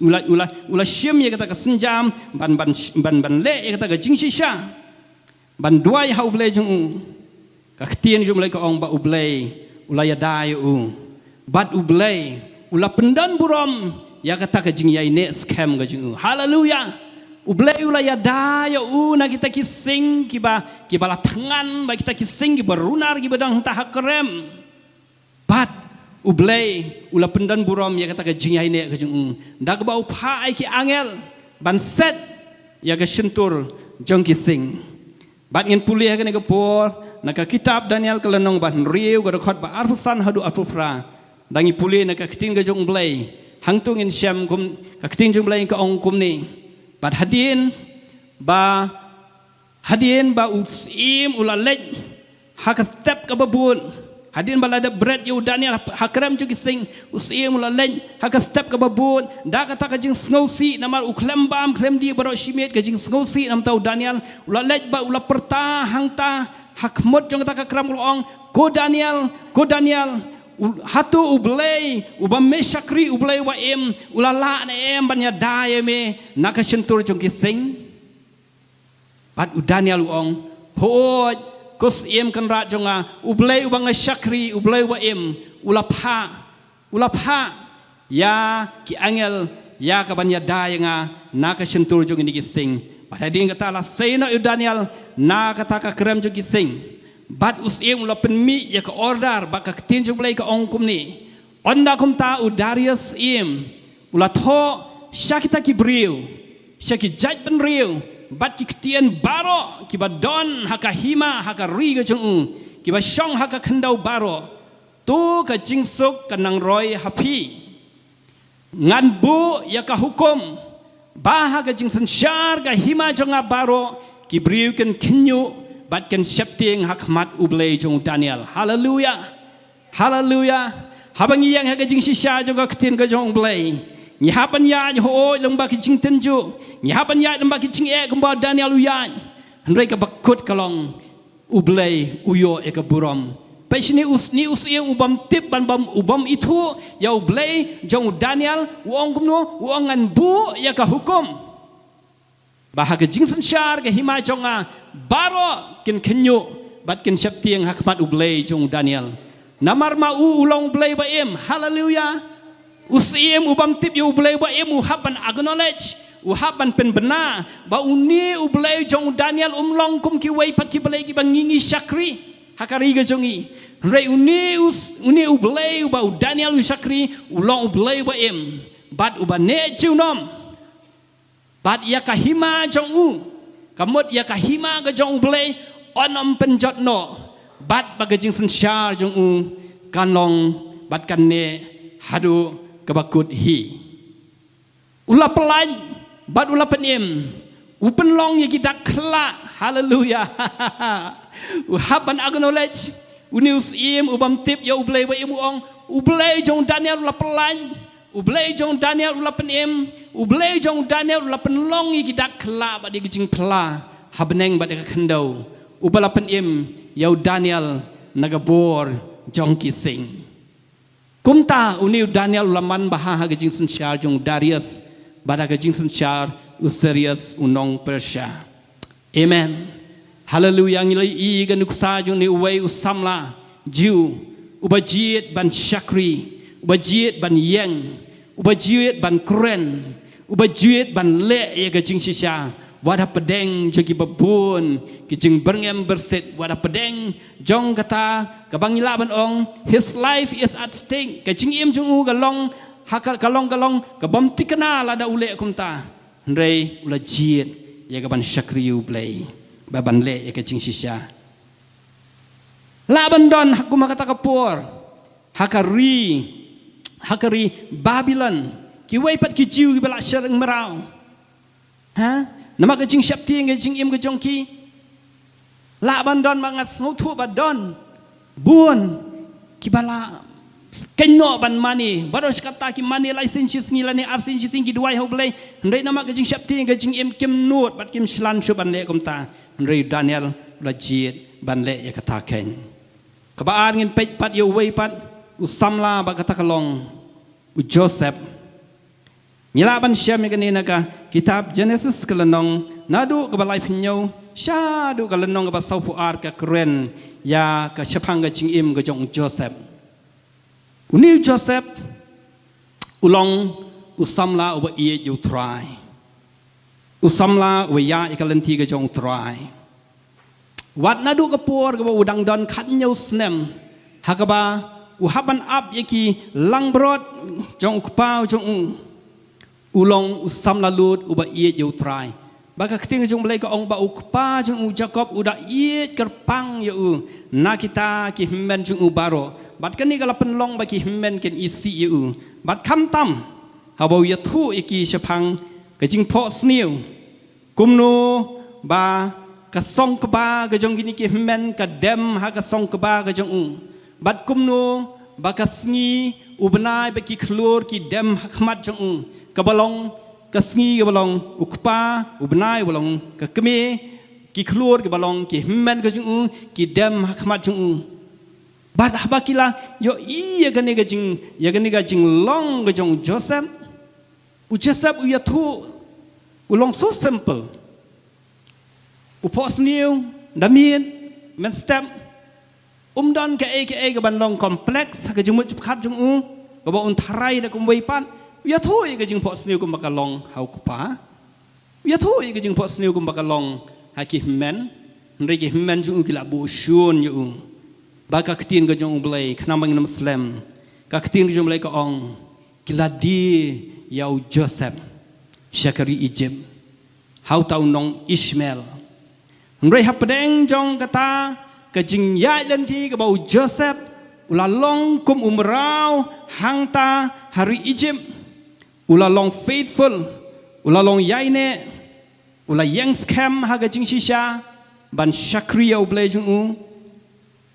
u la, u la, u la shim ïa kata ka sienjam ban, ban, ban, ban leh ïa kata ka jingshisha, ban duwai ha u Blei jong u. Ka ktien jong u Blei ka ong ba u Blei u la ïada ïa u. Bad u Blei u la pyndon burom ïa kata ka jingïaineh skhem ka jong u. Haleluya. U Blei u la ïada ïa u na kita ki sing kiba, kiba la thngan, ba kita ki sing kiba runar kiba don hangta ha krem. Bad u Blei u la pyndon burom ïa kata ka jingïaineh ka jong u da kaba u phah ïa ki angel ban set ïa ka shyntur jong ki sing. Bad ngin pule ha kane ka por na ka kitab Daniel ka lynnong ba hynriew, ka dkhot ba arphew san haduh arphew phra. Da ngi pule na ka ktien ka jong u Blei, hangto ngin shem kum ka ktien jong u Blei ka ong kumne. Bad hadien ba Hadien ba u syiem u la leit ha ka step kaba bud, hadien ba la dep bret ïa u Daniel ha, ha krem jong ki sing, u syiem u la leit ha ka step kaba bud da kata ka jingsngewsih, namar u khlem bam khlem dih baroh shi miet, ka jingsngewsih namar u Daniel. U la leit bad u la pyrta hangta ha khmut jong kata ka krem, u la ong, Ko Daniel, ko Daniel, u, hato u Blei uba me shakri, u Blei uba im, u la lah ne em ban ïada ïa me na ka shyntur jong ki sing? Bad u Daniel u ong, Hooid, ko syiem kynrad jong nga, u Blei uba nga shakri, u Blei uba im, u la phah, u la phah ïa ki angel ïa ka ban ïada ïa nga na ka shyntur jong kine ki sing. Bad hadien kata la sei noh ïa u Daniel na kata ka krem jong ki sing. Bad u syiem u la pynmih ïa ka order, bad ka ktien jong U Blei ka ong kumne: Ynda kumta u Darius syiem u la thoh sha kita ki briew, sha ki jaitbynriew, bad ki ktien baroh kiba don ha ka hima ha ka ri ka jong u, kiba shong ha ka khyndew baroh, to ka jingsuk kan nang roi ha phi. Ngan buh ïa ka hukum ba ha ka jingsynshar ka hima jong nga baroh ki briew kin khynñiuh bad kin sheptieng ha khmat U Blei jong u Daniel. Haleluya. Haleluya. Haba ngi ïeng ha ka jingshisha jong ka ktien ka jong U Blei, ngi hap ban ïaid hooid lyngba ki jingtynjuh, ngi hap ban ïaid lyngba ki jingeh kumba u Daniel u ïaid. Hynrei kaba kut ka long, U Blei u ïoh ïa ka burom. Peit shane, u s-, une u syiem u bym tip ban bym, u bym ithuh ïa U Blei jong u Daniel, u ong kumno, u ong ngan buh ïa ka hukum ba ha ka jingsynshar ka hima jong nga baroh kin khynñiuh bad kin sheptieng ha khmat U Blei jong u Daniel. Namar ma u u long U Blei ba im. Haleluya. U syiem u bym tip ïa U Blei ba im u hap ban acknowledge, u hap ban pynbna ba une U Blei jong u Daniel um long kum kiwei pat ki blei kiba ngi ngi shakri ha ka ri ka jong ngi. Hynrei une u s-, une U Blei uba u Daniel u shakri u long U Blei ba im bad uba neh junom. Bad ïa ka hima jong u, ka mut ïa ka hima ka jong U Blei, un ym pynjot noh, bad ba ka jingsynshar jong u kan long bad kan neh haduh kaba kut hi. U la pyllait bad u la pynim, u pynlong ïa ki dak khyllah. Haleluya. U hap ban acknowledge, une u syiem u bym tip ïa U Blei ba im u ong, U Blei jong u Daniel u la pyllait, U Blei jong u Daniel u la pynim, U Blei jong u Daniel u la pynlong ïa ki dak khyllah bad ïa ki jingphylla ha bneng bad ïa ka khyndew, uba la pynim ïa u Daniel na ka bor jong ki sing. Kumta une u Daniel u la man bha ha ka jingsynshar jong u Darius bad ha ka jingsynshar u Cyrus u nong Persia. Amen. Haleluya. Ngi la ïohi ka nuksa jong une uwei u samla Jiw, uba jied ban shakri, uba jied ban ïeng, uba jied ban kren, uba jied ban leh ïa ka jingshisha wat hapdeng jong kiba bun ki jingbyrngem byrsit, wat hapdeng jong kata kaba ngi lah ban ong, his life is at stake. Ka jingim jong u ka long ha ka, ka long, ka long ka bym thikna lada u leh kumta. Hynrei u la jied ïa ka ban shakri ïa U Blei, ba ban leh ïa ka jingshisha. Lah ban don ha kum ha kata ka por ha ka ri, ha ka ri Babilon, kiwei pat ki Jiw kiba la shyrkhei mraw. Ha? Namar ka jingsheptieng ka jingim ka jong ki. Lah ban don, ba nga sngewthuh ba don bun kiba la kynnoh ban mane, baroh shi katta ki mane lai sien shi sngi lane ar sien shi sngi ki duwai ha U Blei. Hynrei namar ka jingsheptieng ka jingim kim nud bad kim shlur shuh ban leh kumta. Hynrei u Daniel u la jied ban leh ïa kata kein. Kaba ar ngin peit pat ïa uwei pat u samla ba kata ka long u Joseph. Ngi lah ban shem ïa kane na ka kitab Genesis ka lynnong naduh kaba laiphew hynñiew shaduh ka lynnong kaba sawphew ar, ka kren ïa ka shaphang ka jingim ka jong u Joseph. Une u Joseph u long u samla uba ïeit ïa U Trai, u samla uba ïaid ïa ka lynti ka jong U Trai. Wat naduh ka por kaba u dang don khathynñiew snem, ha kaba u hap ban ap ïa ki langbrot jong u kpa jong u, u long u samla lut uba ïeit ïa U Trai. Ba ka ktien jong U Blei ka ong ba u kpa jong u Jakob u da ïeit kyrpang ïa u na kita ki hynmen jong u baroh. Bad kane ka la pynlong ba ki hynmen kin isih ïa u. Bad khamtam haba u ïathuh ïa ki shaphang ka jingphohsniew, kumno ba ka song kba ka jong kine ki hynmen ka dem ha ka song kba ka jong u, bad kumno ba ka sngi, u bnai bad ki khlur ki dem ha khmat jong u, kaba long ka sngi kaba long u kpa, u bnai uba long ka kmie, ki khlur kiba long ki hynmen ka jong u ki dem ha khmat jong u. Bad haba ki la ïohi ïa kane ka jing, ïa kane ka jinglong ka jong u Joseph, u Joseph u ïathuh, u long so simple. U phohsniew da miet mynstep, um don kaei kaei kaban long complex ha ka jingmut jingpyrkhat jong u, kaba un tharai da kumwei pat. U ïathuh ïa ka jingphohsniew kumba ka long ha u kpa, u ïathuh ïa ka jingphohsniew kumba ka long ha ki hynmen. Hynrei ki hynmen jong u ki la buh shun ïa u. Ba ka ktien ka jong u Blei, khnang ba ngin ym slem. Ka ktien ka jong u Blei ka ong, ki la die ïa u Joseph sha ka ri Egypt ha uta u nong Ishmael. Hynrei hapdeng jong kata ka jingïaid lynti kaba u Joseph u la long kum u mraw hangta ha ri Egypt, u la long faithful, u la long ïaineh, u la ïeng skhem ha ka jingshisha ban shakri ïa u Blei jong u,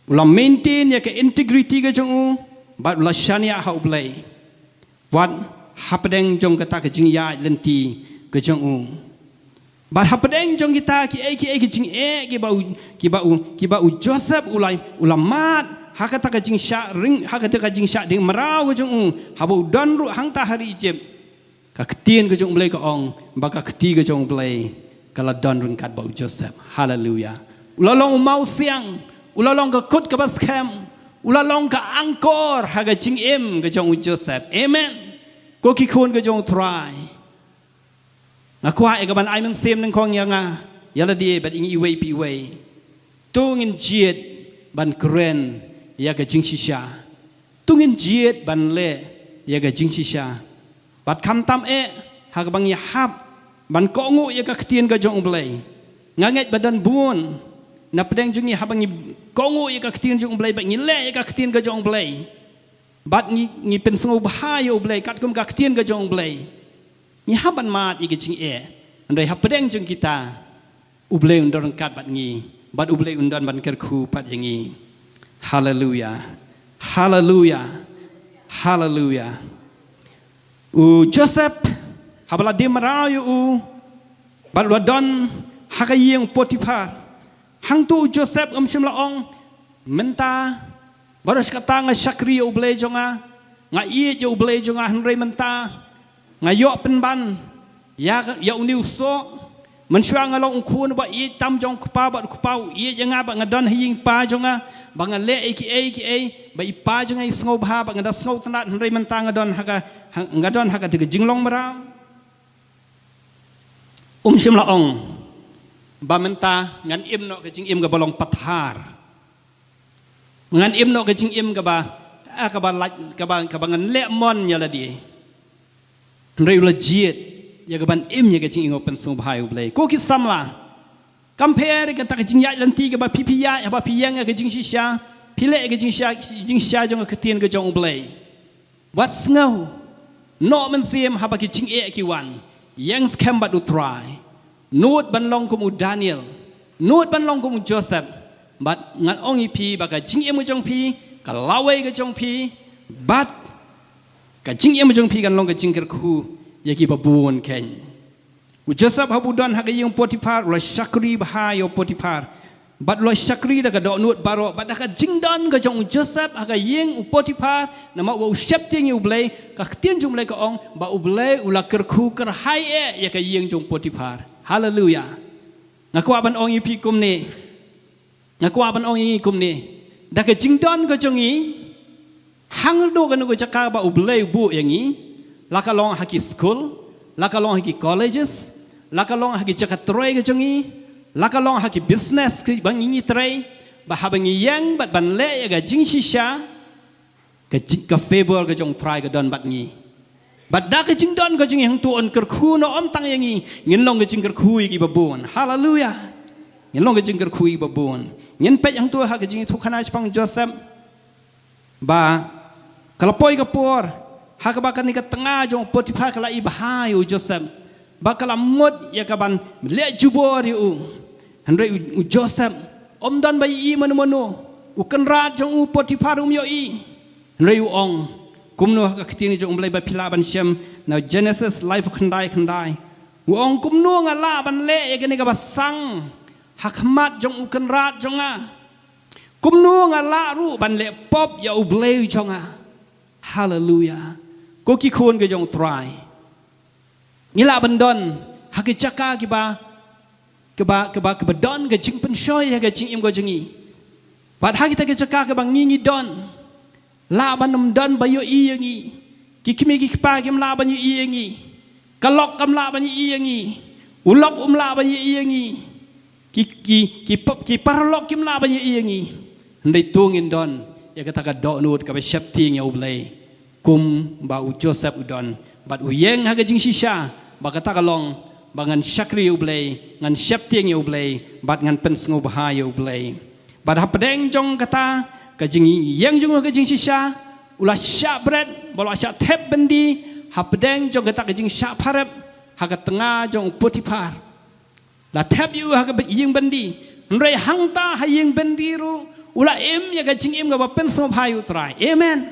u la maintain ïa ka integrity ka jong u, bad u la shaniah ha u Blei. Wat hapdeng jong kata ka jingïaid lynti ka jong u. Bad hapdeng jong kita kiei kiei ki jingeh kiba u, kiba u, kiba u Joseph u la, u la mad ha kata ka jingshah ring, ha kata ka jingshah ding mraw ka jong u, haba u don ruh hangta ha ri Egypt. Ka ktien ka jong u Blei ka ong, ba ka kti ka jong u Blei ka la don ryngkat bad u Joseph. Haleluya. U la long u mawsiang, u la long ka kut kaba skhem, u la long ka angkor ha ka jingim ka jong u Joseph. Amen. Ko ki khun ka jong u Trai, nga kwah ïa ka ban ai mynsiem nyngkong ïa nga, ïa lade bad ïa ngi iwei pa iwei. To ngin jied ban kren ïa ka jingshisha. To ngin jied ban leh ïa ka jingshisha. Bad khamtam eh ha kaba ngi hap ban kohnguh ïa ka ktien ka jong u Blei. Nga ngeit ba don bun na pdeng jong ngi haba ngi kohnguh ïa ka ktien jong u Blei, bad ngi leh ïa ka ktien ka jong u Blei, bad ngi, ngi pynsngewbha ïa u Blei katkum ka ktien ka jong u Blei, ngi hap ban mad ïa ka jingeh. Hynrei hapdeng jong kita, u Blei un don ryngkat bad ngi, bad u Blei un don ban kyrkhu pat ïa ngi. Haleluya. Haleluya. Haleluya. U Joseph, haba la die mraw ïa u, bad u la don ha ka ïing u Potiphar. Hangto u Joseph um shym la ong, mynta baroh shi katta nga shakri ïa u Blei jong nga, nga ïeit ïa u Blei jong nga, hynrei mynta nga ïoh pynban ïa, ïa une u soh. Mynshuwa nga long u khun uba ïeit tam jong u kpa, bad u kpa u ïeit ïa nga, bad nga don ha ïing i pa jong nga, bad nga leh ïa kiei kiei ba i pa jong nga i sngewbha, bad nga da sngewtynnat, hynrei mynta nga don ha ka, ha, nga don ha ka jinglong mraw. Um shym la ong ba mynta ngan im noh ka jingim kaba long pathar. Ngan im noh ka jingim kaba, ah, kaba lait, kaba, kaba ngan leh mon ïa lade. Hynrei u la jied ïa ka ban im ïa ka jingim kaba pynsngewbha ïa u Blei. Ko ki samla, kam pher ïa kata ka jingïaid lynti kaba phi, phi ïaid, haba phi ïeng ïa ka jingshisha, phi leh ïa ka jingshisha, jingshisha jong ka ktien ka jong u Blei. Wat sngew noh mynsiem haba ki jingeh ki wan. Ïeng skhem bad u Trai. Nud ban long kum u Daniel. Nud ban long kum u Joseph. Bad ngan ong ïa phi ba ka jingim ka jong phi, ka lawei ka jong phi, bad ka jingim ka jong phi kan long ka jingkyrkhu ïa kiba bun keiñ. U Joseph haba u don ha ka ïing u Potiphar, u la shakri bha ïa u Potiphar. Bad u la shakri da ka dohnud baroh, bad da ka jingdon ka jong u Joseph ha ka ïing u Potiphar, namar ba u sheptieng ïa u Blei, ka ktien jong u Blei ka ong, ba u Blei u la kyrkhu kyrhai eh ïa ka ïing jong u Potiphar. Haleluya. Nga kwah ban ong ïa phi kumne. Nga kwah ban ong ïa ngi kumne. Da ka jingdon ka jong ngi, hangno kano ka jaka ba u Blei u buh ïa ngi, la ka long ha ki skul, la ka long ha ki colleges, la ka long ha ki jaka trei ka jong ngi, la ka long ha ki business kiba ngi, ngi trei, ba haba ngi ïeng bad ban leh ïa ka jingshisha, ka jing, ka favor ka jong u Trai ka don bad ngi. Bad da ka jingdon ka jong ngi hangto un kyrkhu noh ym tang ïa ngi, ngin long ka jingkyrkhu ïa kiba bun. Haleluya. Ngin long ka jingkyrkhu ïa kiba bun. Ngin peit hangto ha ka jingïathuhkhana shaphang u Joseph. Ba ka la poi ka por ha kaba kane ka tnga jong u Potiphar ka la ibha ïa u Joseph, ba ka la mut ïa ka ban leh jubor ïa u. Hynrei u, u Joseph um don ba ïohi mano mano. U kynrad jong u Potiphar um ïohi. Hynrei u ong, kumno ha ka ktien jong u Blei ba phi lah ban shem na Genesis laiphew khyndai khyndai. U ong, kumno nga lah ban leh ïa kane kaba sang ha khmat jong u kynrad jong nga? Kumno nga lah ruh ban leh pop ïa u Blei jong nga? Haleluya. Ko ki khun ka jong u Trai, ngi lah ban don ha ki jaka kiba, kiba, kiba, kiba don ka jingpynshoi ha ka jingim ka jong ngi. Bad ha kita ki jaka kiba ngi, ngi don, lah ban ym don ba ïohi ïa ngi. Ki kmie ki kpa kim lah ban ïohi ïa ngi. Ka lok kam lah ban ïohi ïa ngi. U lok um lah ban ïohi ïa ngi. Ki, ki, ki, pop, ki paralok kim lah ban ïohi ïa ngi. Hynrei to ngin don ïa kata ka dohnud kaba sheptieng ïa U Blei. Kumba u Joseph u don. Bad u ïeng ha ka jingshisha ba kata ka long ba ngan shakri ïa U Blei, ngan sheptieng ïa U Blei, bad ngan pynsngewbha ïa U Blei. Bad hapdeng jong kata ka jingïeng jong u ha ka jingshisha, u la shah bret, ba u la shah thep byndi hapdeng jong kata ka jingshah pharep ha ka tnga jong u Potiphar. La thep ïa u ha ka ïing byndi. Hynrei hangta ha ïing byndi ruh u la im ïa ka jingim kaba pynsngewbha ïa U Trai. Amen.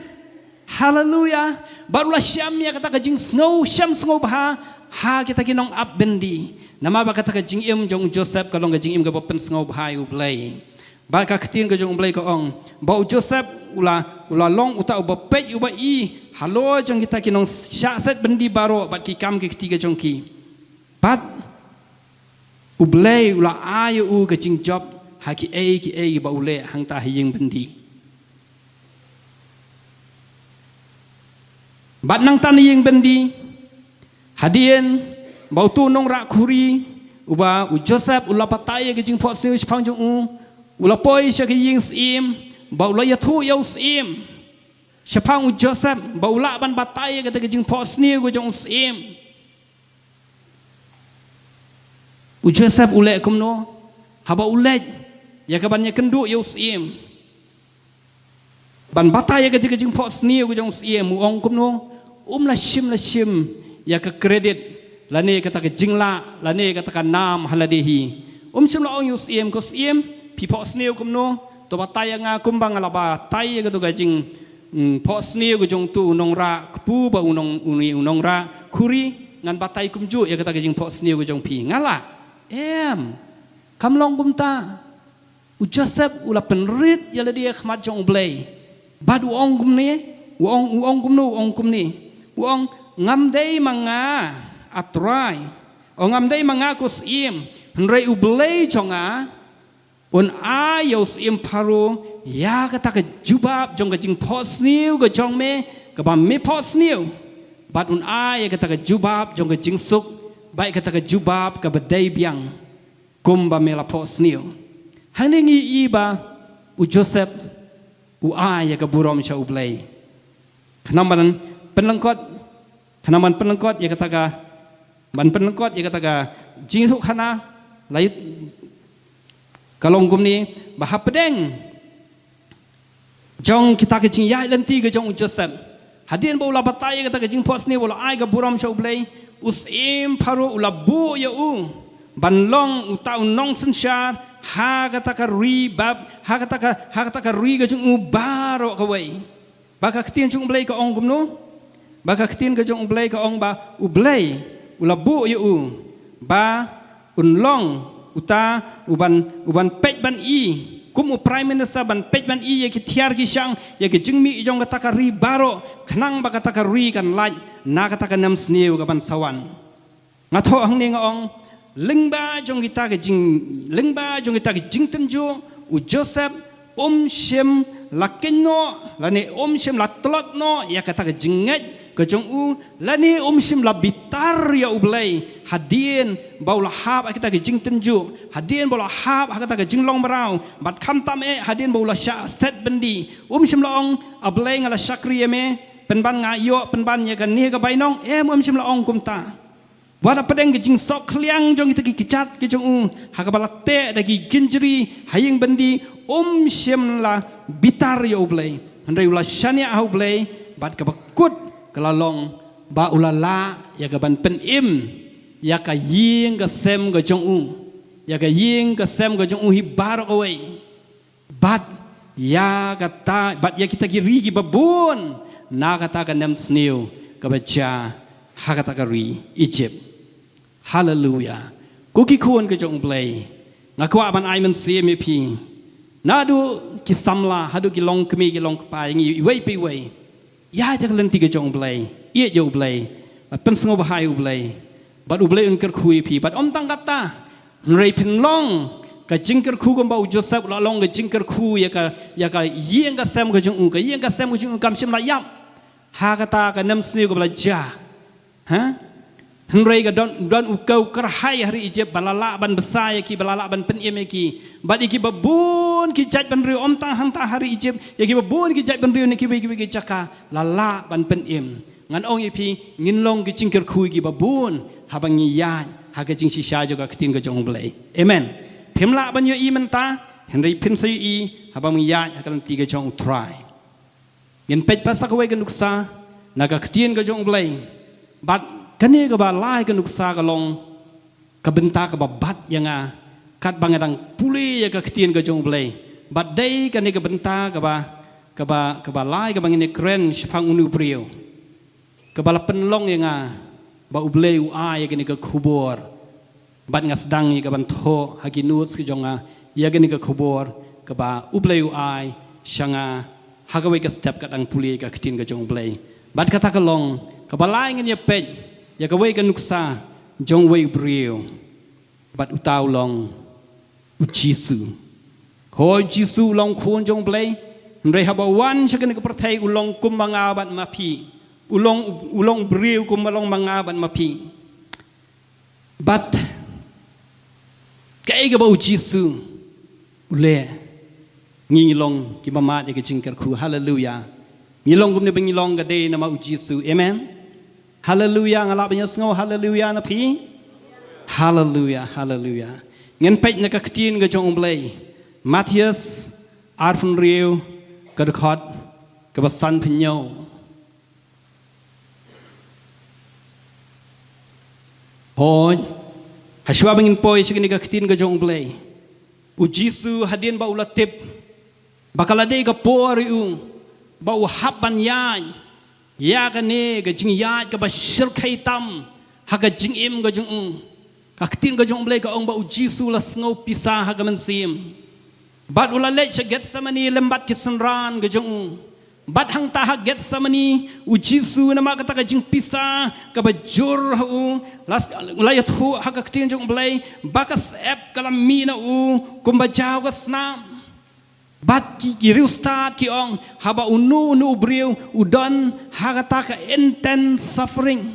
Haleluya. Bad u la shem ïa kata ka jingsngew, shem sngewbha ha kita ki nongap byndi. Namar ba kata ka jingim jong u Joseph ka long ka jingim kaba pynsngewbha ïa U Blei. Bad ka ktien ka jong U Blei ka ong ba u Joseph u la, u la long uta uba peit uba i halor jong kita ki nongshah set byndi baroh bad ki kam ki kti ka jong ki. Bad U Blei u la ai ïa u ka jingjop ha kiei kiei ba u leh hangta ha ïing byndi. Bad nangta na ïing byndi, hadien ba utu u nongrah khuri uba u Joseph u la batai ïa ka jingphohsniew shaphang jong u, u la poi sha ka ïing syiem, ba u la ïathuh ïa u syiem shaphang u Joseph ba u lah ban batai ïa kata ka jingphohsniew ka jong u syiem. U Joseph u leh kumno? Haba u leit ïa ka ban ïakynduh ïa u syiem ban batai ïa ka jing, ka jingphohsniew ka jong u syiem, u ong kumno? Um la shim, la shim ïa ka credit lane kata ka jinglah lane kata ka nam ha lade hi. Um shym la ong ïa u syiem, ko syiem, phi phohsniew kumno? To batai ïa nga kumba nga la batai ïa kata ka jing, mm, phohsniew ka jong utu u nongrah kpu bad u nong, uni u nongrah khuri, ngan batai kumjuh ïa kata ka jingphohsniew ka jong phi. Nga lah? Em. Kam long kumta. U Joseph u la pynrit ïa lade ha khmat jong U Blei. Bad u ong kumne, u ong, u ong kumno, u ong kumne. U ong, ngam dei ma nga, A Trai. U ong, ngam dei ma nga, ko syiem. Hynrei U Blei jong nga un ai ïa u syiem Pharaoh ïa kata ka jubab jong ka jingphohsniew ka jong me, kaba me phohsniew. Bad un ai ïa kata ka jubab jong ka jingsuk bad ïa kata ka jubab kaba dei biang, kumba me la phohsniew. Hangne ngi i ba u Joseph u ai ïa ka burom sha U Blei. Khnang ban pynlyngkot, khnang ban pynlyngkot ïa kata ka, ban pynlyngkot ïa kata ka jingïathuhkhana, la ïa ka long kumne, ba hapdeng jong kita ki jingïaid lynti ka jong u Joseph, hadien ba u la batai ïa kata ka jingphohsniew, ba u la ai ka burom sha U Blei, u syiem Pharaoh u la buh ïa u ban long uta u nongsynshar ha kata ka ri bad ha kata ka, ha kata ka ri ka jong u baroh kawei. Ba ka ktien jong U Blei ka ong kumno? Ba ka ktien ka jong U Blei ka ong ba U Blei u la buh ïa u ba un long uta uban, uban peit ban i, kum u Prime Minister, ban peit ban i ïa ki thiar ki shang, ïa ki jingmih jong kata ka ri baroh, khnang ba kata ka ri kan lait na kata ka nemsniew kaban sa wan. Nga thoh hangne nga ong, lyngba jong kita ka jing, lyngba jong kita ka jingtynjuh, u Joseph um shym la kynnoh lane um shym la tlot noh ïa kata ka jingngeit ka jong u, lane um shym la bitar ïa U Blei hadien ba u la hap ha kita ka jingtynjuh, hadien ba u la hap ha kata ka jinglong mraw, bad khamtam eh hadien ba u la shah set byndi. Um shym la ong, A Blei, nga la shakri ïa me, pynban nga ïoh pynban ïa kane ka bainong. Em, um shym la ong kumta. Wat hapdeng ka jingsuk khliang jong kita ki kjat ki jong u, ha kaba la teh da ki kynjri ha ïing byndi, um shym la bitar ïa U Blei. Hynrei u la shaniah ha U Blei, bad kaba kut ka la long ba u la lah ïa kaban pynim ïa ka ïing ka sem ka jong u, ïa ka ïing ka sem ka jong u hi baroh kawei. Bad ïa kata, bad ïa kita ki ri kiba bun na kata ka nemsniew kaba jia ha kata ka ri Egypt. Haleluya. Ko ki khun ka jong U Blei, nga kwah ban ai mynsiem ïa phi, naduh ki samla haduh ki longkmie ki longkpa, ïa ngi iwei pa iwei. Ïa, ïa ka lynti ka jong U Blei, ïa, ïa U Blei, bad pynsngewbha ïa U Blei, bad U Blei un kyrkhu ïa phi. Bad ym tang kata, hynrei phin long ka jingkyrkhu kumba u Joseph u la long ka jingkyrkhu ïa ka, ïa ka ïing ka sem ka jong u, ka ïing ka sem ka jong u kam shym la ïap ha kata ka nemsniew kaba la jia. Ha? Hynrei ka don, don u kyrhai ha ri Egypt, ba la lah ban bsa ïa ki, ba la lah ban pynim ïa ki. Bad ïa ki babun ki jaitbynriew, ym tang hangta ha ri Egypt, ïa ki babun ki jaitbynriew na kiwei kiwei ki jaka, la lah ban pynim. Ngan ong ïa phi, ngin long ki jingkyrkhu ïa ki babun, haba ngi ïaid ha ka jingshisha jong ka ktien ka jong U Blei. Amen. Phim lah ban ïohi mynta, hynrei phin sa ïohi, haba ngi ïaid ha ka lynti ka jong U Trai. Ngin peit pat sa kawei ka nuksa na ka ktien ka jong U Blei. Bad kane kaba lai ka nuksa ka long ka bynta kaba bat ïa nga katba nga dang pule ïa ka ktien ka jong U Blei. Bad dei kane ka bynta kaba, kaba, kaba lai kaba ngin ïakren shaphang une u briew. Kaba la pynlong ïa nga ba U Blei u ai ïa kane ka khubor. Bad nga sdang ïa ka ban thoh ha ki notes ka jong nga ïa kane ka khubor kaba U Blei u ai sha nga ha kawei ka step ka dang pule ka ktien ka jong U Blei. Bad kata ka long kaba lai ngin ïa peit ïa kawei ka nuksa jong uwei u briew. Bad uta u long U Jisu. Hooid, U Jisu u long Khun jong U Blei. Hynrei haba u wan sha kane ka pyrthei u long kum ma nga bad ma phi. U long, u long briew kum ma long ma nga bad ma phi. Bad kaei kaba U Jisu u leh, ngi ngi long kiba mad ïa ka jingkyrkhu. Haleluya. Ngi long kumne ba ngi long ka dei namar U Jisu. Amen. Haleluya, nga lah ban ïasngew haleluya na phi? Haleluya, haleluya. Ngin peit na ka ktien ka jong U Blei. Mathaios arphew hynriew ka dkhot kaba sanphew hynñiew. Hooid. Hashwa ba ngin poi sha kane ka ktien ka jong U Blei, U Jisu hadien ba u la tip ba ka la dei ka por ïa u ba u hap ban ïaid ïa kane ka jingïaid kaba shyrkhei tam ha ka jingim ka jong u. Ka ktien ka jong U Blei ka ong ba U Jisu u la sngew pisa ha ka mynsiem. Bad u la leit sha Gethsemane lem bad ki synran ka jong u. Bad hangta ha Gethsemane, U Jisu namar kata ka jingpisa kaba jur ha u, la, la ïathuh ha ka ktien jong U Blei ba ka syep ka la mih na u kumba jaw ka snam. Bad ki, ki riewstad ki ong, haba uno uno u briew u don ha kata ka intense suffering,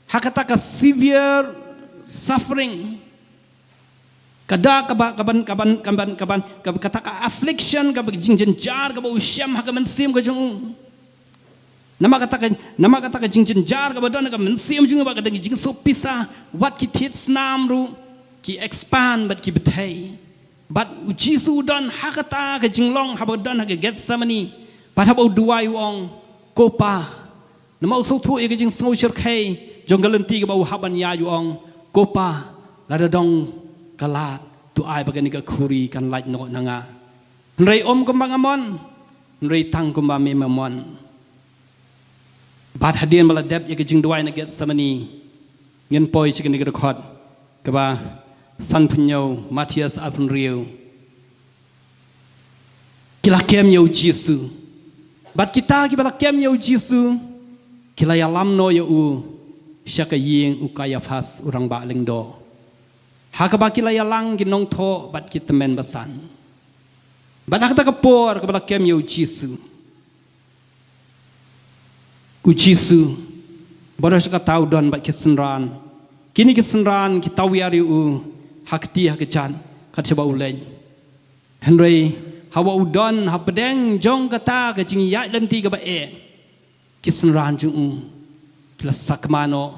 ha kata ka severe suffering, ka da kaba, kaban, kaban, kaban, kaban, kaba, kata ka affliction, kaba jingjynjar kaba u shem ha ka mynsiem ka jong u. Namar kata ka, namar kata ka jingjynjar kaba don ha ka mynsiem jong u, bad kata ka jingsuk pisa, wat ki thied snam ruh ki expand bad ki bthei. Bad U Jisu u don ha kata ka jinglong haba u don ha ka Gethsemane. Bad haba u duwai u ong, "Ko Pa." Namar u sngewthuh ïa ka jingsngew shyrkhei jong ka lynti kaba u hap ban ïaid, u ong, "Ko Pa, lada dong ka lad, to ai ba kane ka khuri kan lait noh na nga. Hynrei ym kumba nga mon, hynrei tang kumba me me mon." Bad hadien ba la dep ïa ka jingduwai na Gethsemane, ngin poi sha kane ka dkhot kaba sanphew hynñiew, Mathaios arphew hynriew. Ki la kem ïa U Jisu. Bad kita kiba la kem ïa U Jisu ki la ïalam noh ïa u sha ka ïing u Kaiaphas u rangbah lyngdoh, ha kaba ki la ïalang ki nongthoh bad ki tymmen basan. Bad ha kata ka por kaba la kem ïa U Jisu, U Jisu, bad sha kata u don bad ki synran. Kine ki synran ki tawiar ïa u ha kti ha kjat kat shaba u leit. Hynrei haba u don hapdeng jong kata ka jingïaid lynti kaba eh, ki synran jong u ki la sakma noh,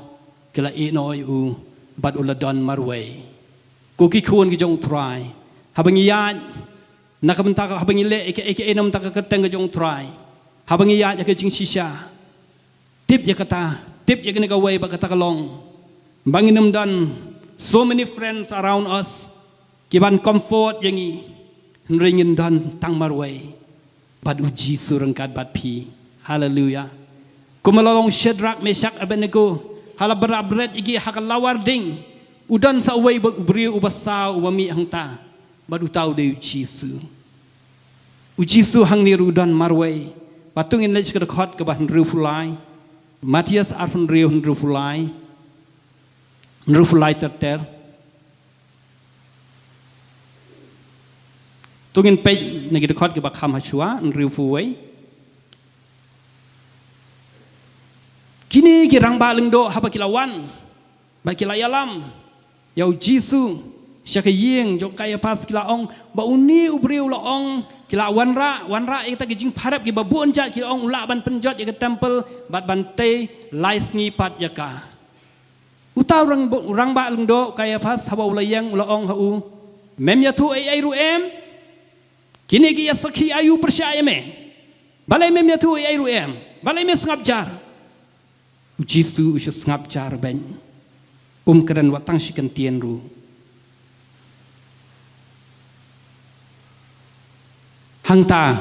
ki la ïeh noh ïa u, bad u la don marwei. Ko ki khun ki jong U Trai, haba ngi ïaid na ka bynta ka, haba ngi leh ïa ka, ïa ka, ïa na ka bynta ka kyrteng ka jong U Trai, haba ngi ïaid ïa ka jingshisha, tip ïa kata, tip ïa kane kawei ba kata ka long ba ngin ym don so many friends around us ki ban comfort ïa ngi. Hynrei ngin don tang marwei bad U Jisu ryngkat bad phi. Haleluya. Kumba la long Shadrak, Meshak, Abednego, ha la bra bret ïa ki ha ka lawar ding, u don sa uwei ba, u briew uba saw uba mih hangta. Bad uta u dei U Jisu. U Jisu hangne ruh u don marwei. Bad to ngin leit sha ka dkhot kaba hynriewphew lai. Mathaios arphew hynriew, hynriewphew lai. Hynriewphew lai ter ter. To ngin peit na ki dkhot kiba kham hashwa, hynriewphew wei. Kine ki rangbah lyngdoh haba ki la wan, Ba ki la ïalam ïa u Jisu sha ka ïing jong u Kaiaphas, ki la ong ba une u briew, la ong, ki la wanrah, wanrah ïa kita ki jingpharep kiba bun jait, ki la ong u lah ban pynjot ïa ka temple bad ban tei lai sngi pat ïa ka. Uta u rang, u rangbah lyngdoh u Kaiaphas, haba u la ïeng, u la ong ha u, mem ïathuh ei ei ruh em? Kine ki ïa sakhi aïu pyrshah ïa me? Balei mem ïathuh ei ei ruh em? Balei me sngap jar? U Jisu u shu sngap jar beiñ. Um kren wat tang shi kyntien ruh. Hangta,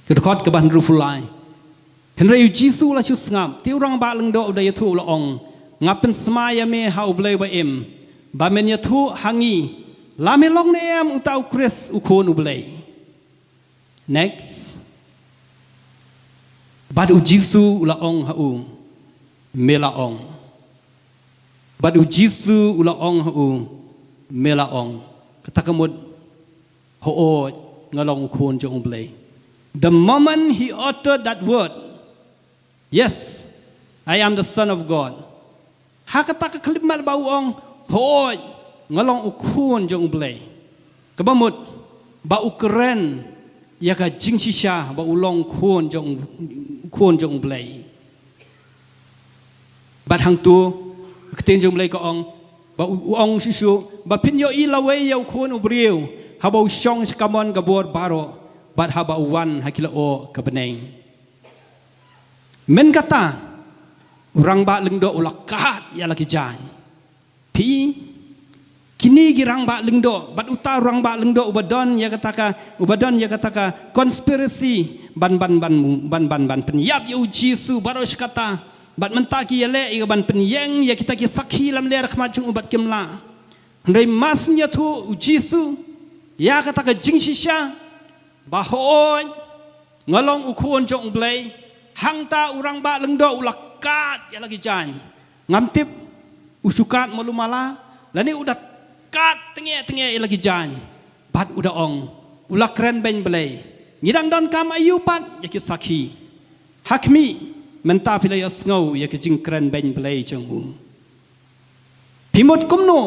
ka dkhot kaba hynriewphew lai. Hynrei u Jisu u la shu sngap, te u rangbah lyngdoh u da ïathuh, u la ong, nga pynsmai ïa me ha U Blei ba im, ba men ïathuh ha ngi, la me long ne em uta u Khrist, u Khun U Blei. Next. Bad u Jisu u la ong ha u, me la ong. Bad u Jisu u la ong ha u, me la ong. Kata ka mut, hooid, nga long u Khun jong U Blei. The moment he uttered that word, yes, I am the Son of God. Ha kata ka khyllipmat ba u ong, hooid, nga long u Khun jong U Blei, kaba mut ba u kren ïa ka jingshisha ba u long Khun jong, Khun jong U Blei. Bad hangto, ka ktien jong U Blei ka ong, ba u, u ong shuh shuh, ba phin ïohi lawei ïa u Khun u briew haba u shong sha kamon ka bor baroh, bad haba u wan ha ki lyoh ka bneng. Mynta kata, u rangbah lyngdoh u la kad ïa la ki jaiñ. Phi, kine ki rangbah lyngdoh, bad uta u rangbah lyngdoh uba don ïa kata ka, uba don ïa kata ka conspiracy ban, ban, ban, ban, ban, ban pynïap ïa u Jisu baroh shi katta. Bad mynta ki ïaleh ïa ka ban pynïeng ïa kita ki sakhi lamler ha khmat jong u bad kim lah. Hynrei ma shu ïathuh u Jisu ïa kata ka jingshisha, ba hooid, nga long u Khun jong U Blei, hangta u rangbah lyngdoh u la kad ïa la ki jaiñ. Ngam tip u shu kad malu mala, lane u da kad tngieh tngieh ïa la ki jaiñ. Bad u da ong, u la kren beiñ Blei. Ngi dang donkam aïu pat ïa ki sakhi? Ha khmih, mynta phi la ïohsngew ïa ki jingkren beiñ Blei jong u. Phi mut kumno?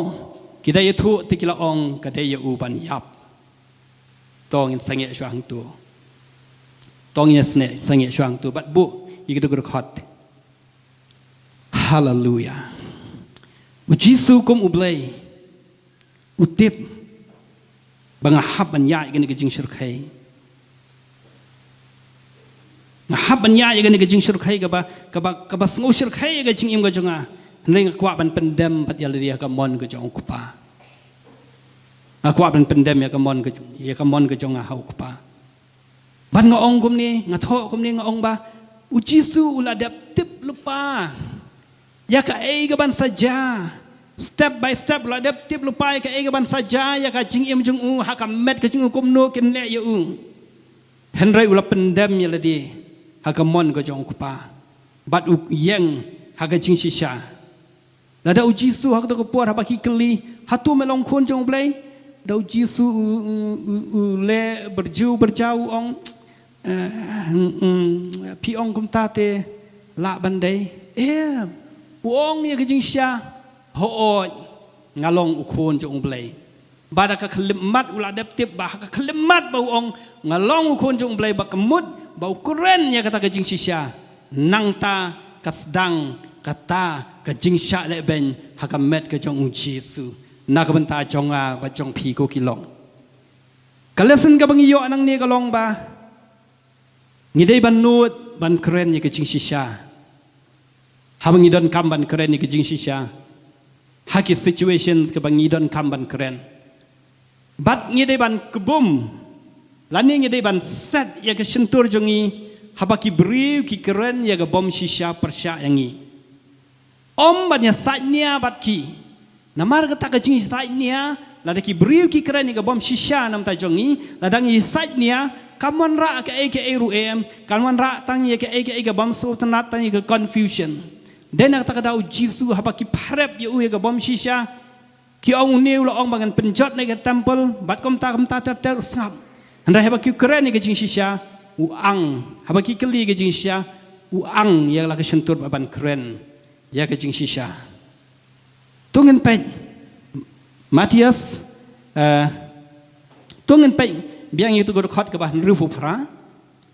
Ki da ïathuh te ki la ong, ka dei ïa u ban ïap. To ngin sangeh shuwa hangto. To ngin sangeh, sangeh shuwa hangto. Bad buh ïa ki dkhot. Haleluya. U Jisu kum U Blei, u tip ba nga hap ban ïaid ïa kane ka jingshyrkhei. Nga hap ban ïaid ïa kane ka jingshyrkhei kaba, kaba, kaba sngew shyrkhei ïa ka jingim ka jong nga. Hynrei nga kwah ban pyndem pat ïa lade ha ka mon ka jong u Kpa. Nga kwah ban pyndem ïa ka mon ka, ïa ka mon ka jong nga ha u Kpa. Bad nga ong kumne, nga thoh kumne, nga ong ba u Jisu u la dep tip lypa ïa kaei kaban sa jia. Step by step u la dep tip lypa ïa kaei kaban sa jia ïa ka jingim jong u, ha ka met ka jong u kumno kin leh ïa u. Hynrei u la pyndem ïa lade ha ka mon ka jong u Kpa. Bad u ïeng ha ka jingshisha. Lada u Jisu ha kato ka por haba ki kylli, hato me long Khun jong U Blei? Da u Jisu u, u, u, u leh byrju byrjaw, u ong, eh, mm, mm, phi ong kumta te lah ban dei. Eh, u ong ïa ka jingshisha, hooid, nga long u Khun jong U Blei. Bad ha ka khyllipmat u la dep tip, bad ha ka khyllipmat ba u ong, nga long u Khun jong U Blei, bad ka mut ba u kren ïa kata ka jingshisha, nangta ka sdang kata ka jingshah lehbeiñ ha ka met ka jong u Jisu. Na ka bynta jong nga bad jong phi ko ki long. Ka lesson kaba ngi ïoh nangne ka long ba ngi dei ban nud ban kren ïa ka jingshisha. Haba ngi donkam ban kren ïa ka jingshisha ha ki situations kaba ngi donkam ban kren. Bad ngi dei ban kbum, lane ngi dei ban set ïa ka shyntur jong ngi haba ki briew ki kren ïa ka bym shisha pyrshah ïa ngi. Ym ban ïasaid nia bad ki. Namar kata ka jingïasaid nia, lada ki briew ki kren ïa ka bym shisha na ka bynta jong ngi, lada ngi ïasaid nia, kan wanrah kaei kaei ruh em, kan wanrah tang ïa kaei kaei ka bym sngewtynnad, tang ïa ka confusion. Dei na kata ka daw u Jisu haba ki pharep ïa u ïa ka bym shisha, ki ong, une u la ong ba ngan pynjot noh ïa ka temple, bad kumta kumta ter ter u sngap. Hynrei haba ki kren ïa ka jingshisha, u ang, haba ki kylli ïa ka jingshisha, u ang ïa la ka shyntur ba ban kren ïa ka jingshisha. To ngin peit Mathaios, eh, to ngin peit biang ïa uto u dkhot kaba hynriewphew phra,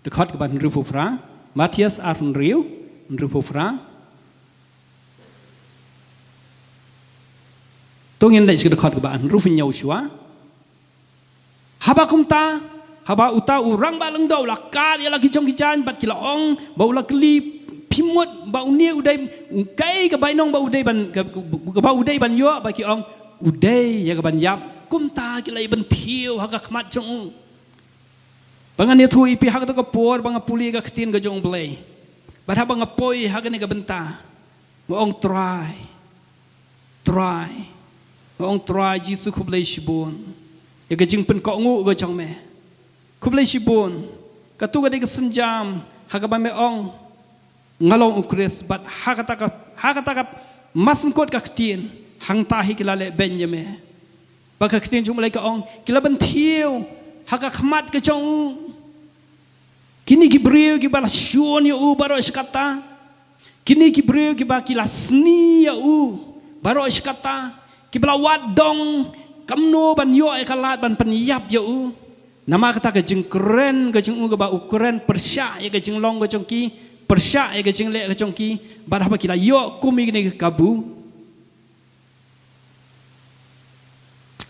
dkhot kaba hynriewphew phra, Mathaios ar hynriew, hynriewphew phra. To ngin leit sha ka dkhot kaba hynriewphew hynñiew shuwa. Haba kumta, haba uta u rangbah lyngdoh u la kad ïa la ki jong ki jaiñ bad ki la ong, ba u la kylli, phi mut ba une u dei, kaei ka bainong ba u dei ban, ka, ka ba u dei ban ïoh, ba ki ong, u dei ïa ka ban ïap. Kumta ki la ïa bynthiew ha ka khmat jong u. Ba ngan ïathuh ïa phi ha kata ka por ba nga pule ka ktien ka jong U Blei. Bad haba nga poi ha kane ka bynta, nga ong, Trai, Trai, nga ong, Trai Jisu, khublei shibun ïa ka jingpynkohnguh ka jong me. Khublei shibun. Kato ka dei ka sienjam ha kaba me ong, nga long U Khrist, bad ha kata ka, ha kata ka masyngkot ka ktien, hangta hi ki la leh beiñ ïa me. Ba ka ktien jong U Blei ka ong, ki la bynthiew ha ka khmat ka jong u. Kine ki briew kiba la shun ïa u baroh shi katta. Kine ki briew kiba ki la sni ïa u baroh shi katta, kiba la wad dong kumno ban ïoh ïa ka lad ban pynïap ïa u. Namar kata ka jingkren ka jong u, kaba u kren pyrshah ïa ka jinglong ka jong ki, pyrshah ïa ka jingleh ka jong ki, bad haba ki la ïoh kum ïa kane ka kabu,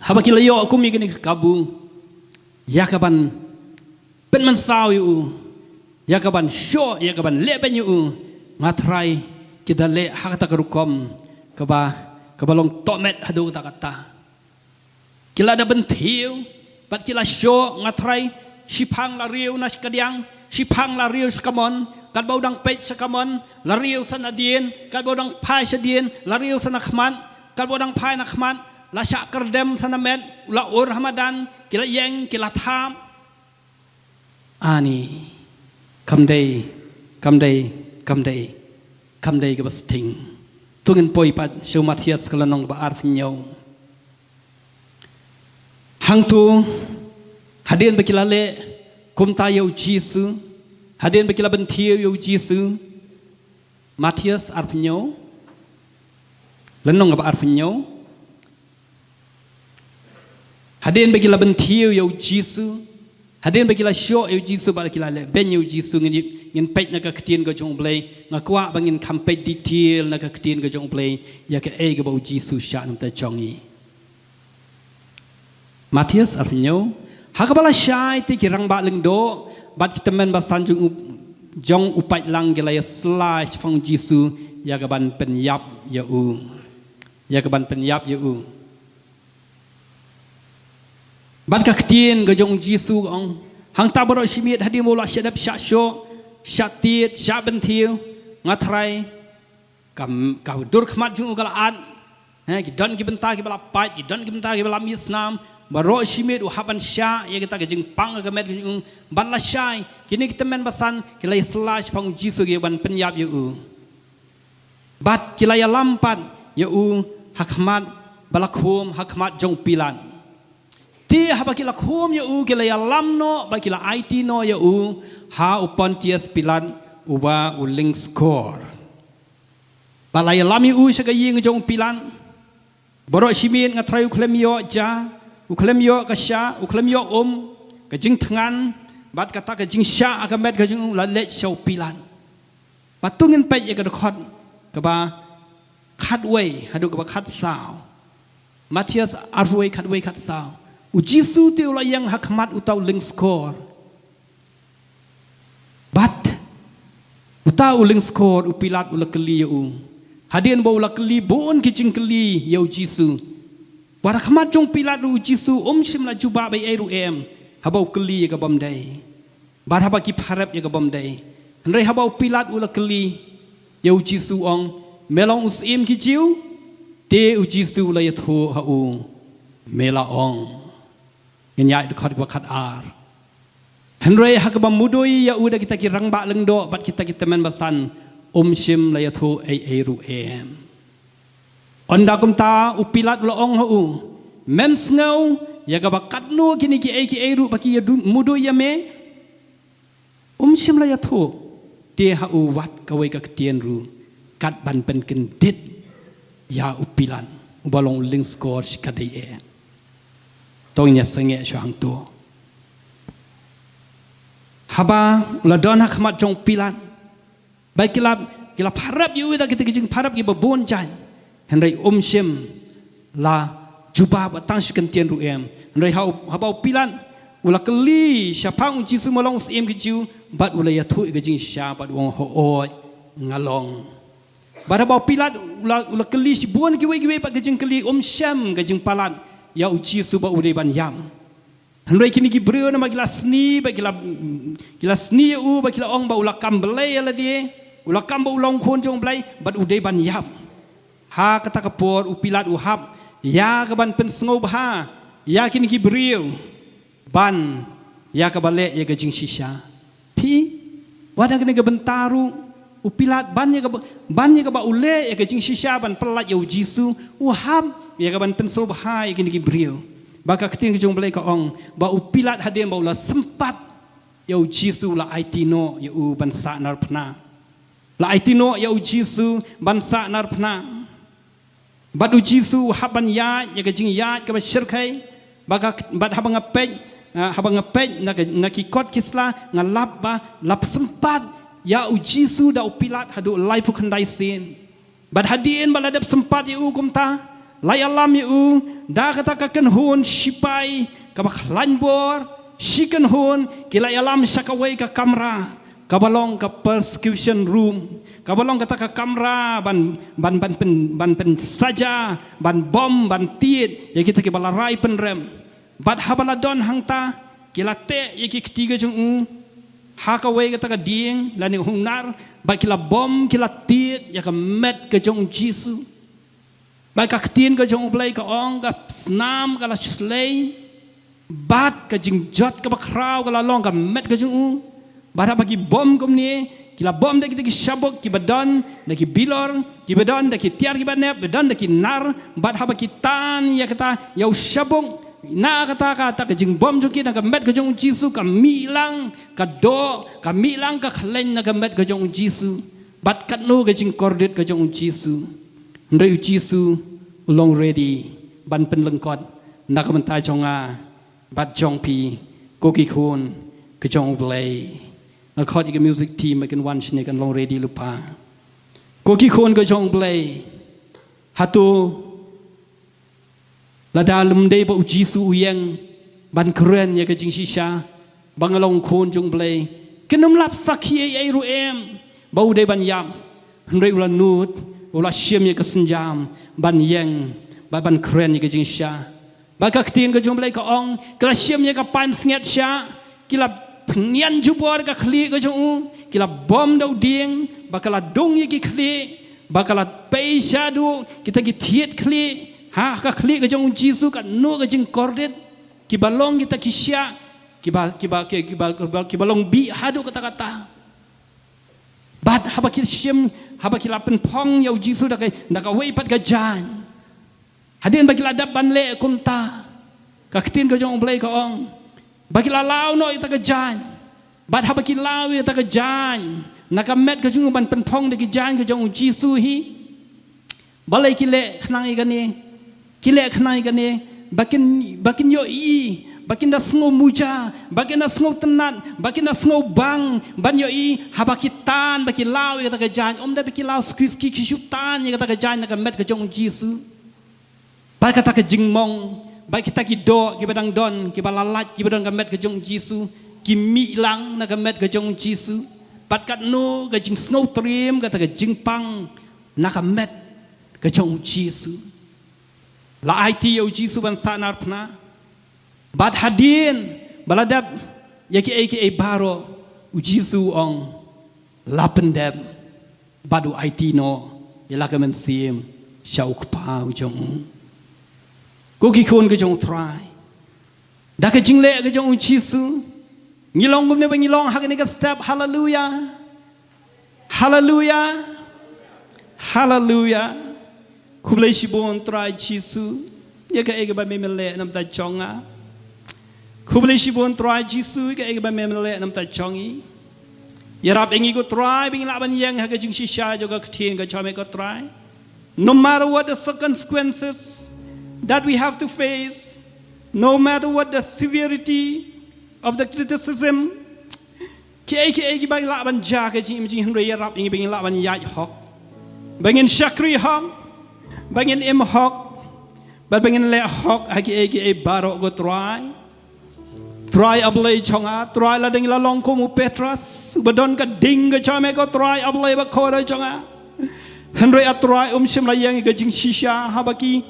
haba ki la ïoh kum ïa kane ka kabu, ïa ka ban pynmynsaw ïa u, ïa ka ban shoh, ïa ka ban leh beiñ ïa u, nga tharai ki da leh ha kata ka rukom kaba, kaba long tohmet haduh katta katta. Ki la da bynthiew bad ki la shoh, nga tharai, shiphang la riew na kadiang, shiphang la riew sha kamon, katba u dang peit sha kamon la riew sa nadien, katba u dang phai shadien la riew sa nakhmat, katba u dang phai nakhmat la shah kyrdem sa namet, u la ur ha madan, ki la ïeng, ki la thap. Ani, kam dei, kam dei, kam dei, kam dei kaba sting. To ngin poi pat sha u Mathaios ka lynnong ba arphew hynñiew. Hangto, hadien ba ki la leh kumta ïa u Jisu, hadien ba ki la bynthiew ïa u Jisu, Mathaios arphew hynñiew, lynnong ba arphew hynñiew. Hadien ba ki la bynthiew ïa u Jisu, hadien ba ki la shoh ïa u Jisu, ba ki la leh beiñ ïa u Jisu, ngin, ngin peit na ka ktien ka jong U Blei, nga kwah ba ngin kham peit detail na ka ktien ka jong U Blei ïa kaei kaba u Jisu shah na ka bynta jong ngi. Mathaios arphew hynñiew, ha kaba la shai te ki rangbah lyngdoh bad ki tymmen basan jong u, jong u paidlang ki la ïasyllai shaphang u Jisu ïa ka ban pynïap ïa u. Ïa ka ban pynïap ïa u. Bad ka ktien ka jong u Jisu ka ong, hangta baroh shi miet hadien ba u la shah dep shah shoh, shah tied, shah bynthiew, nga tharai ka, ka dur khmat jong u ka la at. He, ki don ki bynta kiba la pait, ki don ki bynta kiba la mih snam, baroh shi miet u hap ban shah ïa kita ki jingpang ka met ka jong u, bad la shai, kine ki tymmen basan ki la ïasyllai shaphang u Jisu ïa ka ban pynïap ïa u. Bad ki la ïalam pat ïa u ha khmat, ba la khum ha khmat jong u Pilat. Te haba ki la khum ïa u, ki la ïalam noh bad ki la aiti noh ïa u ha u Pontius Pilat, uba u lyngskor. Bad la ïalam ïa u sha ka ïing jong u Pilat. Baroh shi miet nga tharai u khlem ïoh ja, u khlem ïoh ka shah, u khlem ïoh um, ka jingthngan bad kata ka jingshah ha ka met ka jong u la leit sha u Pilat. Bad to ngin peit ïa ka dkhot kaba khatwei haduh kaba khatsaw. Mathaios arphew wei, khatwei, khatsaw. U Jisu te u la ïeng ha khmat uta u lyngskor. Bad uta u lyngskor, u Pilat u la kylli ïa u. Hadien ba u la kylli bun ki jingkylli ïa u Jisu. Wat ha khmat jong u Pilat ruh u Jisu um shym la jubab ei ei ruh em haba u kylli ïa ka bym dei. Bad haba ki pharep ïa ka bym dei. Hynrei haba u Pilat u la kylli ïa u Jisu, u ong, me long u syiem ki Jiw? Te u Jisu u la ïathuh ha u, me la ong. Ngin ïaid dkhot kaba khatar. Hynrei ha kaba mudui ïa u da kita ki rangbah lyngdoh bad kita ki tymmen basan, um shym la ïathuh ei ei ruh em. Ynda kumta u Pilat u la ong ha u, mem sngew ïa kaba katno kine kiei kiei ruh ba ki ïa du-, mudui ïa me? Um shym la ïathuh te ha u wat kawei ka ktien ruh, kat ban pynkyndit ïa u Pilat. uba long u lyngskor shi katdei eh. To ngin ïa sangeh shuh hangto. Haba u la don ha khmat jong u Pilat, ba ki la, ki la pharap ïa u da kita ki jingpharap kiba bun jait. Hynrei um shym la jubab tang shi kyntien ruh em. Hynrei ha u, haba u Pilat u la kylli shaphang u Jisu ba long u syiem ki Jiw, bad u la ïathuh ïa ka jingshisha bad u ong, hooid, nga long. Bad haba u Pilat u la, u la kylli shibun kiwei kiwei pat ka jingkylli, um shem ka jingpalat ïa u Jisu ba u dei ban ïap. Hynrei kine ki briew namar ki la sni, ba ki la, ki la sni ïa u, ba ki la ong ba u la kam blei ïa lade, u la kam ba u long khun jong u Blei, bad u dei ban ïap. Ha kata ka por u Pilat u hap ïa ka ban pynsngewbha ïa kine ki briew ban ïa kaba leh ïa ka jingshisha. Phi, wat ha kane ka bynta ruh u Pilat ban ïa kaba, ban ïa kaba u leh ïa ka jingshisha ban pyllait ïa u Jisu, u hap ïa ka ban pynsngewbha ïa kine ki briew. Ba ka ktien ka jong u Blei ka ong ba u Pilat hadien ba u la sympat ïa u Jisu u la aiti noh ïa u ban sah narphna. La aiti noh ïa u Jisu ban sah narphna. Bad u Jisu u hap ban ïaid ïa ka jingïaid kaba shyrkhei. Bad ka, bad haba nga peit, ah, haba nga peit na ka, na ki kot ki sla, nga lap ba la sympat ïa u Jisu da u Pilat haduh laiphew khyndai sien. Bad hadien ba la dep sympat ïa u kumta, la ïalam ïa u da kata ka kynhun shipai kaba khlaiñ bor, shi kynhun ki la ïalam sha kawei ka kamra kaba long ka persecution room, kaba long kata ka kamra ban, ban, ban pyn, ban pynsaja, ban bom, ban tied ïa kita kiba la rai pynrem. Bad haba la don hangta, ki la teh ïa ki kti ka jong u ha kawei kata ka dieng lane u nar, bad ki la bom, ki la tied ïa ka met ka jong u Jisu. Bad ka ktien ka jong u Blei ka ong, ka snam ka la shlei, bad ka jingjot kaba khraw ka la long ka met ka jong u. Bad haba ki bom kumne, ki la bom da kita ki shabuk kiba don da ki bilor, kiba don da ki tiar kiba nep, ba don da ki nar. Bad haba ki tan ïa kata, ïa u shabuk na kata, kata ka jingbom jong ki na ka met ka jong u Jisu, ka mih lang ka doh, ka mih lang ka khlaiñ na ka met ka jong u Jisu. Bad katno ka jingkordit ka jong u Jisu. Hynrei u Jisu u long ready ban pynlyngkot na ka bynta jong nga bad jong phi, ko ki khun ka jong u Blei. Nga khot ïa ka music team ba kin wan shane, kan long ready lypa. Ko ki khun ka jong u Blei, hato lada lymdei ba u Jisu u ïeng ban kren ïa ka jingshisha ba nga long khun jong u Blei, kin ym lap sakhi ei ei ruh em ba u dei ban ïap. Hynrei u la nud, u la shim ïa ka sienjam ban ïeng bad ban kren ïa ka jingshisha. Bad ka ktien ka jong u Blei ka ong, ki la shim ïa ka pansngiat sha, ki la pynïan jubor ka khlieh ka jong u, ki la bom da u dieng, bad ka la dung ïa ki khlieh, bad ka la pei shaduh kita ki thied khlieh ha ka khlieh ka jong u Jisu. Katno ka jingkordit, kiba long kita ki shiah, kiba, kiba, ki-, kiba, kiba, kiba long bih haduh katta katta. Bad haba ki shim, haba ki la pynphong ïa u Jisu da ka, da kawei pat ka jaiñ, hadien ba ki la dep ban leh kumta, ka ktien ka jong u Blei ka ong ba ki la law noh ïa kata ka jaiñ. Bad haba ki law ïa kata ka jaiñ na ka met ka jong u ban pynphong da ki jaiñ ka jong u Jisu hi, balei ki leh khnang ïa kane? Ki leh khnang ïa kane ba kin, ba kin ïohi, ba kin da sngew muja, ba kin da sngew tynnad, ba kin da sngew bang ban ïohi. Haba ki tan, ba ki law ïa kata ka jaiñ, ym dei ba ki law suki suki, ki shu tan ïa kata ka jaiñ na ka met ka jong u Jisu. Bad kata ka jingmong, bad kita ki doh kiba dang don, kiba la lait, kiba don ka met ka jong u Jisu, ki mih lang na ka met ka jong u Jisu. Bad katno ka jingsngew triem, kata ka jingpang na ka met ka jong u Jisu. La aiti ïa u Jisu ban sah narphna. Bad hadien ba la dep ïa kiei kiei baroh, u Jisu u ong, la pyndep. Bad u aiti noh ïa la ka mynsiem sha u Kpa u jong u. Ko ki khun ka jong u Trai, da ka jingleh ka jong u Jisu, ngi long kumne ba ngi long ha kane ka step. Haleluia. Haleluia. Haleluia. Khublei shibun Trai Jisu ïa kaei kaba me me leh na ka bynta jong nga. Khublei shibun Trai Jisu ïa kaei kaba me me leh na ka bynta jong ngi. Ïarap ïa ngi ko Trai ba ngin lah ban ïeng ha ka jingshisha jong ka ktien ka jong me ko Trai. No matter what the circumstances that we have to face, no matter what the severity of the criticism, kiei kiei kiba lah ban jia ka jingim jong ngi, hynrei ïarap ïa ngi ba ngin lah ban ïaid hok, ba ngin shakri hok, ba ngin im hok, bad ba ngin leh hok ha kiei kiei baroh, ko Trai. Trai A Blei jong nga, Trai, lada ngi la long kum u Petros uba don ka ding ka jong me, ko Trai A Blei bakhuid jong nga, hynrei A Trai, um shym la ïeng ïa ka jingshisha. Haba ki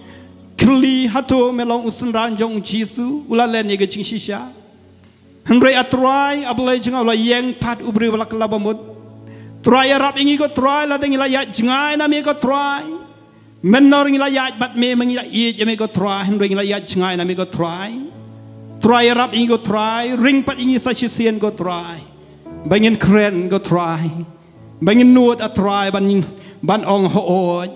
kylli hato me long u synran jong u Jisu, u la len ïa ka jingshisha. Hynrei A Trai A Blei jong nga, u la ïeng pat u briew ba la kylla bamut. Trai, ïarap ïa ngi, ko Trai, lada ngi la ïaid jngai na me, ko Trai. Mynno ngi la ïaid bad me, ma ngi la ïeit ïa me, ko Trai, hynrei ngi la ïaid jngai na me, ko Trai. Trai, ïarap ïa ngi, ko Trai, ring pat ïa ngi sa shisien, ko Trai, ba ngin kren, ko Trai, ba ngin nud, A Trai, ban, ban ong hooid,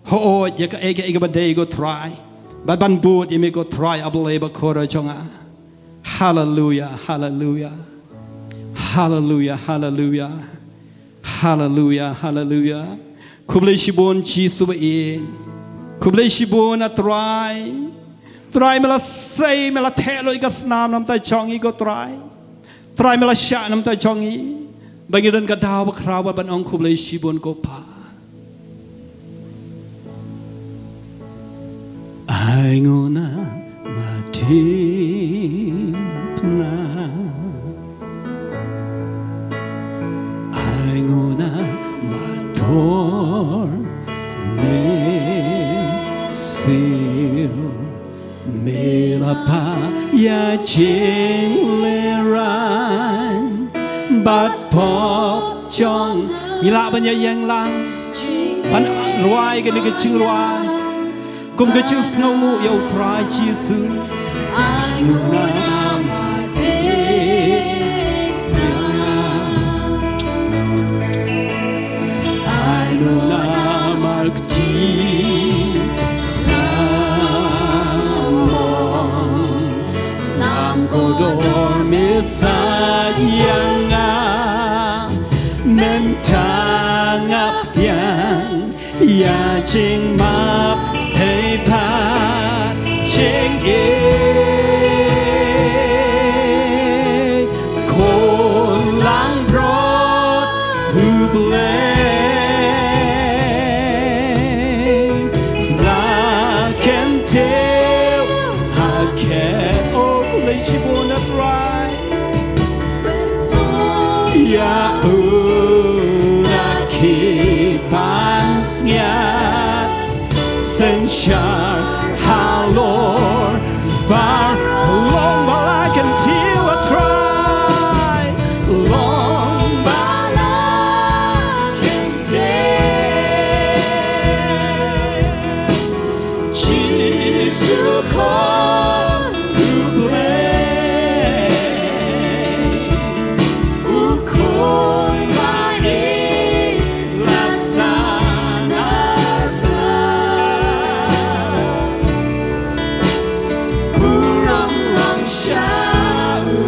hooid ïa kaei kaei kaba dei, ko Trai, bad ban bud ïa me, ko Trai A Blei bakhuid jong nga. Haleluia, haleluia. Haleluia, haleluia. Haleluia, haleluia. Khublei shibun Jisu ba ïeit. Khublei shibun, A Trai. Trai, me la sei, me la theh lut ïa ka snam na bynta jong ngi, ko Trai. Trai, me la shah na bynta jong ngi, ba ngi don ka daw ba khraw ban ong khublei shibun, ko Pa. Ai nguh na ma tip na, ai nguh na ma tor me siew. Me la pah ïa jinglehraiñ bad pop jong. Ngi lah ban ïa ïeng lang ban rwai kane ka jingrwai kum ka jingsngewnguh ïa U Trai Jisu. Ai nguh na ma tip na, ai nguh na ma tip na, snam kordor me sait ïa nga, mynta nga pdiang ïa jingmap, hei pat jingïeit. Khun langbrot U Blei, la kyntiew ha khmat, oh, khublei shibun, A Trai. Ïa u na ki pansngiat, synshar halor baroh, long ba la kyntiew, A Trai, long ba la kyntiew. Jisu Khun U Blei, U Khun ba i la san arngut, burom long sha u.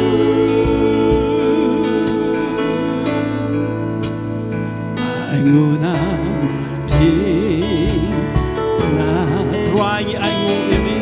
Ai nguh na ma tip na, Trai, ngi ai nguh ïa me.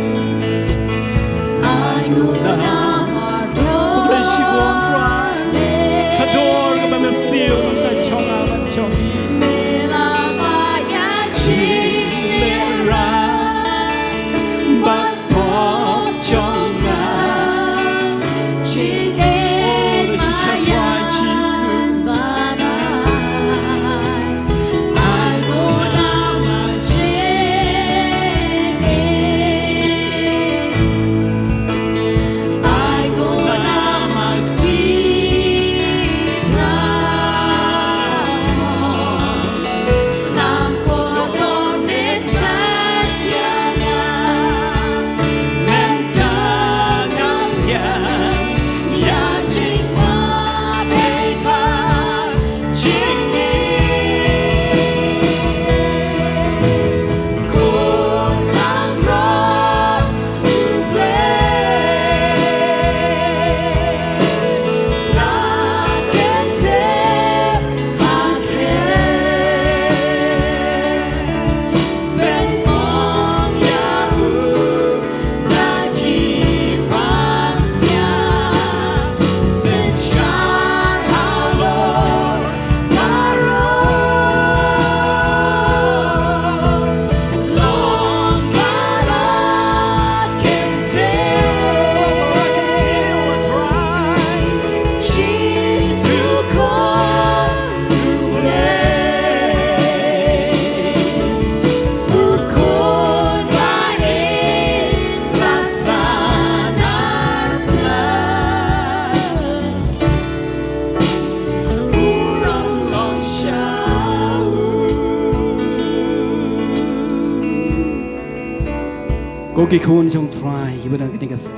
Ko ki khun jong Trai, kiba don kane ka s-,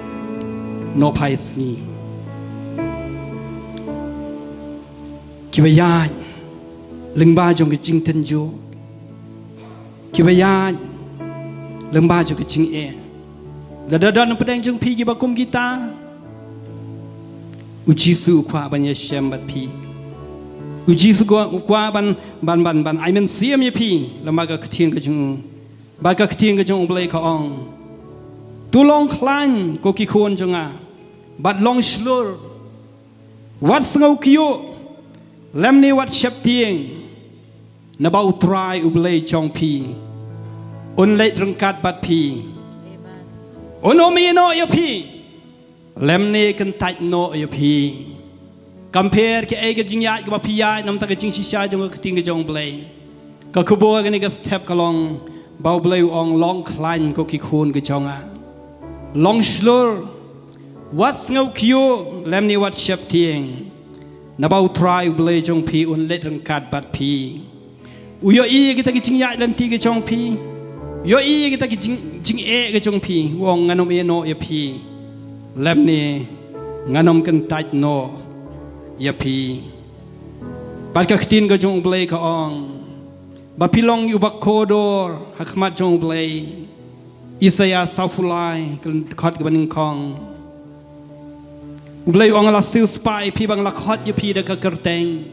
nohphai sngi. Kiba ïaid lyngba jong ka jingtynjuh. Kiba ïaid lyngba jong ka jingeh. Lada don pdeng jong phi kiba kum kita, U Jisu u kwah ban ïashem bad phi. U Jisu u kwah, u kwah ban, ban, ban, ban ai mynsiem ïa phi, lyngba ka ktien ka jong u. Bad ka ktien ka jong U Blei ka ong: To long khlaiñ, ko ki khun jong nga, bad long shlur. Wat sngewkyiuh, lymne wat sheptieng. Naba U Trai U Blei jong phi un leit ryngkat bad phi. Un ym ïehnoh ïa phi, lymne kyntait noh ïa phi. Kam pher kaei ka jingïaid kaba phi ïaid na bynta ka jingshisha jong ka ktien ka jong U Blei, ka khubor kane ka step ka long ba U Blei u ong, long khlaiñ, ko ki khun ka jong nga. Long shlur. Wat sngewkyiuh, lymne wat sheptieng. Naba U Trai U Blei jong phi un leit ryngkat bad phi. U ïohi ïa kita ki jingïaid lynti ka jong phi. U ïohi ïa kita ki jing, jingeh ka jong phi. U ong, ngan ym ïehnoh ïa phi, lymne ngan ym kyntait noh ïa phi. Bad ka ktien ka jong U Blei ka ong ba phi long uba kordor ha khmat jong U Blei. Isaïah sawphew lai, ka dkhot kaba nyngkong. U Blei u ong, la siew spah ïa phi ba nga la khot ïa phi da ka kyrteng.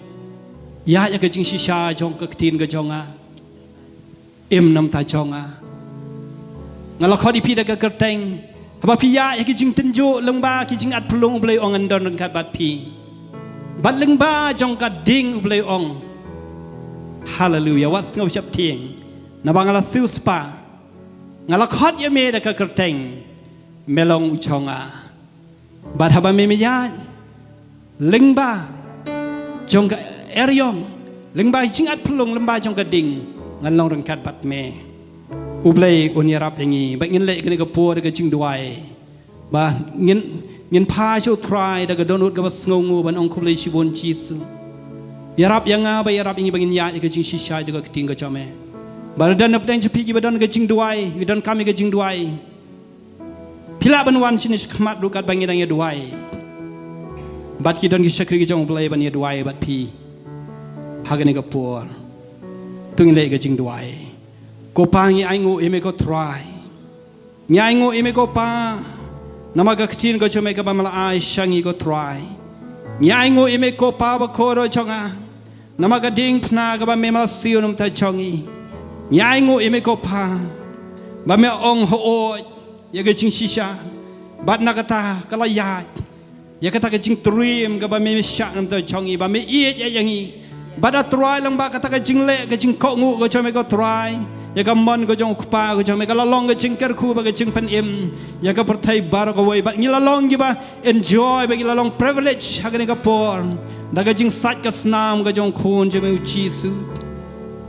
Ïaid ïa ka jingshisha jong ka ktien ka jong nga. Im na bynta jong nga. Nga la khot ïa phi da ka kyrteng. Haba phi ïaid ïa ki jingtynjuh lyngba ki jingat phyllung, U Blei u ong, ngan don ryngkat bad phi. Bad lyngba jong ka ding, U Blei u ong, haleluya, wat sngew sheptieng. Naba nga la siew spah. Nga la khot ïa me da ka kyrteng. Me long u jong nga. Bad haba me, me ïaid lyngba jong ka eriong, lyngba jingat phyllung, lyngba jong ka ding, ngan long ryngkat bad me. U Blei un ïarap ïa ngi ba ngin leh kane ka por da ka jingduwai. Ba ngin, ngin phai sha U Trai da ka dohnud kaba sngewnguh ban ong, khublei shibun Jisu. Ïarap ïa nga, ba ïarap ïa ngi ba ngin ïaid ïa ka jingshisha jong ka ktien ka jong me. Ba lada na pdeng jong phi kiba don ka jingduwai, ki donkam ïa ka jingduwai, phi lah ban wan shane shakhmat ruh katba ngi dang ïaduwai. Bad ki don ki shakri ki jong U Blei ban ïaduwai bad phi ha kane ka por. To ngin leh ka jingduwai. Ko Pa, ngi ainguh ïa me ko Trai. Ngi ainguh ïa me ko Pa, namar ka ktien ka jong me kaba me la ai sha ngi ko Trai. Ngi ainguh ïa me ko Pa bakordor jong nga, namar ka diengphna kaba me la siew na bynta jong ngi. Ngi ainguh ïa me ko Pa, ba me ong hooid ïa ka jingshisha, bad na kata ka la ïaid ïa kata ka jingtriem kaba me shah na bynta jong ngi, ba me ïeit ïa ngi. Bad A Trai, lyngba kata ka jingleh ka jingkohnguh ka jong me ko Trai, ïa ka mon ka jong U Kpa ka jong me ka la long ka jingkyrkhu bad ka jingpynim ïa ka pyrthei baroh kawei. Bad ngi la long kiba enjoy, bad ngi la long privilege ha kane ka por da ka jingsait ka snam ka jong U Khun jong me U Jisu.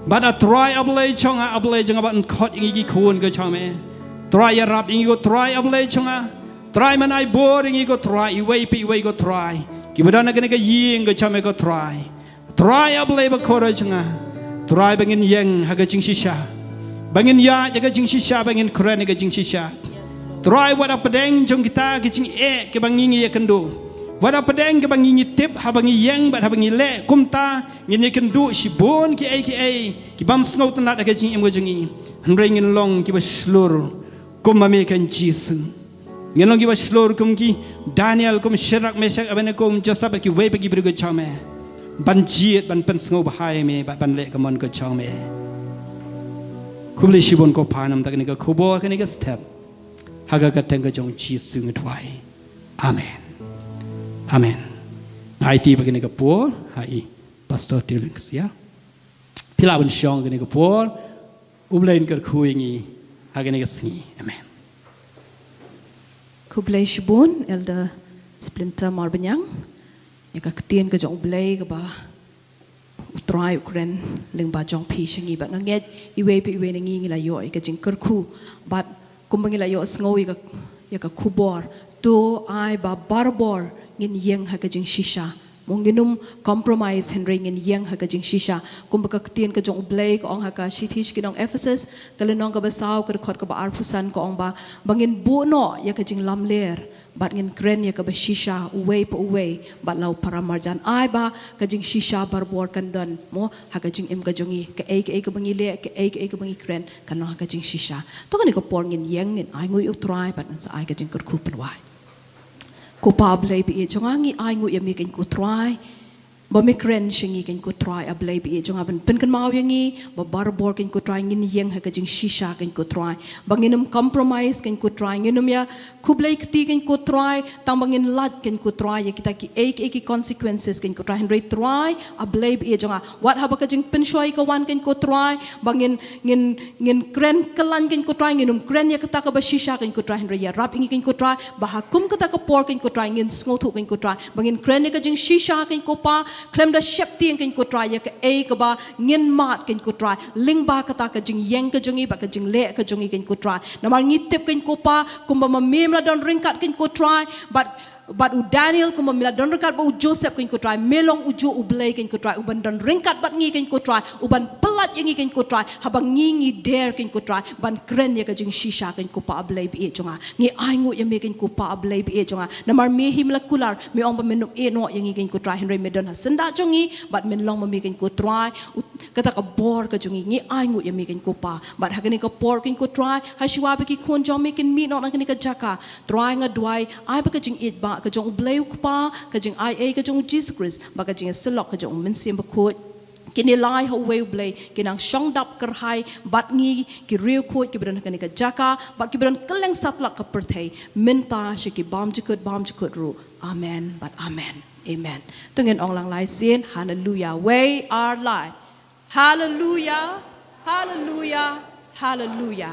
Bad A Trai, A Blei jong nga, A Blei jong nga, ba pynkhot ïa ngi ki khun ka jong me. Trai, ïarap ïa ngi ko Trai, A Blei jong nga. Trai, men ai bor ïa ngi ko Trai, iwei pa iwei ko Trai, kiba don ha kane ka ïing ka jong me ko Trai. Trai, A Blei bakordor jong nga, Trai, ba ngin ïeng ha ka jingshisha, ba ngin ïaid ha ka jingshisha, ba ngin kren ha ka jingshisha. Trai, wat hapdeng jong kita ki jingeh kiba ngi ngi ïakynduh, wat hapdeng kiba ngi ngi tip, haba ngi ïeng bad haba ngi leh kumta, ngin ïakynduh shibun kiei kiei ki bym sngewtynnad ha ka jingim ka jong ngi. Hynrei ngin long kiba shlur kum ma me ko Jisu. Ngin long kiba shlur kum ki Daniel, kum Shadrak, Meshak, Abednego, kum Joseph, kiwei pat ki briew ka jong me, ban jied, ban pynsngewbha ïa me, bad ban leh ka mon ka jong me. Khublei shibun ko Pa namar kane ka khubor, kane ka step. Ha ka kyrteng ka jong U Jisu ngi duwai. Amen. Amen. Nga aiti pat kane ka por ha i Pastor Tilin Ksia. Phi lah ban shong kane ka por. U Blei un kyrkhu ïa ngi ha kane ka sngi. Amen. Khublei shibun Elder Splinter Marbaniang ïa ka ktien ka jong U Blei kaba U Trai u kren lyngba jong phi sha ngi, bad nga ngeit iwei pa iwei na ngi ngi la ïoh ïa ka jingkyrkhu, bad kumba ngi la ïohsngew ïa ka, ïa ka khubor, to ai ba barabor ngin ïeng ha ka jingshisha Mo, ngin ym compromise hynrei ngin ïeng ha ka jingshisha. Kumba ka ktien ka jong U Blei ka ong ha ka shithi sha ki nong Ephesus, ka lynnong kaba saw, ka dkhot kaba arphew san, ka ong ba, ba ngin buh noh ïa ka jinglamler bad ngin kren ïa kaba shisha uwei pa uwei bad la u para marjan. Ai ba ka jingshisha barabor kan don, mo, ha ka jingim ka jong ngi. Kaei kaei kaba ngi leh, kaei kaei kaba ngi kren, kan long ha ka jingshisha. To kane ka por ngin ïeng, ngin ainguh ïa U Trai bad ngin sa ai ka jingkyrkhu pynwai. Ko Pa Blei ba ïeit jong nga, ngi ainguh ïa me, kane ko Trai, ba me kren sha ngi, kane ko Trai, A Blei ba ïeit jong nga, ban pynkynmaw ïa ngi ba barabor, kane ko Trai, ngin ïeng ha ka jingshisha, kane ko Trai, ba ngin ym compromise, kane ko Trai, ngin ym ïa khublei kti, kane ko Trai, tang ba ngin lait, kane ko Trai, ïa kita kiei kiei ki consequences, kane ko Trai. Hynrei Trai, A Blei ba ïeit jong nga, wat haba ka jingpynshoi ka wan, kane ko Trai, ba ngin, ngin ngin kren kyllain, kane ko Trai, ngin ym kren ïa kata kaba shisha, kane ko Trai, hynrei ïarap ïa ngi, kane ko Trai, ba ha kum kata ka por, kane ko Trai, ngin sngewthuh, kane ko Trai, ba ngin kren ïa ka jingshisha, kane ko Pa, khlem da sheptieng, kane ko Trai, ïa kaei kaba ngin mad, kane ko Trai, lyngba kata ka jingïeng ka jong ngi bad ka jingleh ka jong ngi, kane ko Trai. Namar ngi tip, kane ko Pa, kumba ma me me la don ryngkat, kane ko Trai, bad bad u Daniel, kumba me la don ryngkat bad u Joseph, kane ko Trai, me long ujuh U Blei, kane ko Trai, uban don ryngkat bad ngi, kane ko Trai, uban pyllait ïa ngi, kane ko Trai, haba ngi, ngi der, kane ko Trai, ban kren ïa ka jingshisha, kane ko Pa, A Blei ba ïeit jong nga. Ngi ainguh ïa me, kane ko Pa, A Blei ba ïeit jong nga, namar me hi me la kular, me ong ba men ym ïehnoh ïa ngi, kane ko Trai, hynrei me don ha syndah jong ngi bad men long ma me, kane ko Trai, u kata ka bor ka jong ngi. Ngi ainguh ïa me, kane ko Pa. Bad ha kane ka por, kane ko Trai, ha shuwa ba ki khun jong me kin mih noh na kane ka jaka, Trai, nga duwai, ai ba ka jingïeit ba ka jong U Blei U Kpa, ka jingaiei ka jong U Jisu Khrist, bad ka jingïasyllok ka jong U Mynsiem Bakhuid, kin ïalai ha uwei U Blei, kin nang shong dap kyrhai bad ngi, ki riewkhuid kiba don ha kane ka jaka bad kiba don kylleng satlak ka pyrthei, mynta sha ki bymjukut bymjukut ruh. Amen bad amen. Amen. To ngin ong lang lai sien, Haleluya. Wei ar lai. Haleluya, haleluya, haleluya.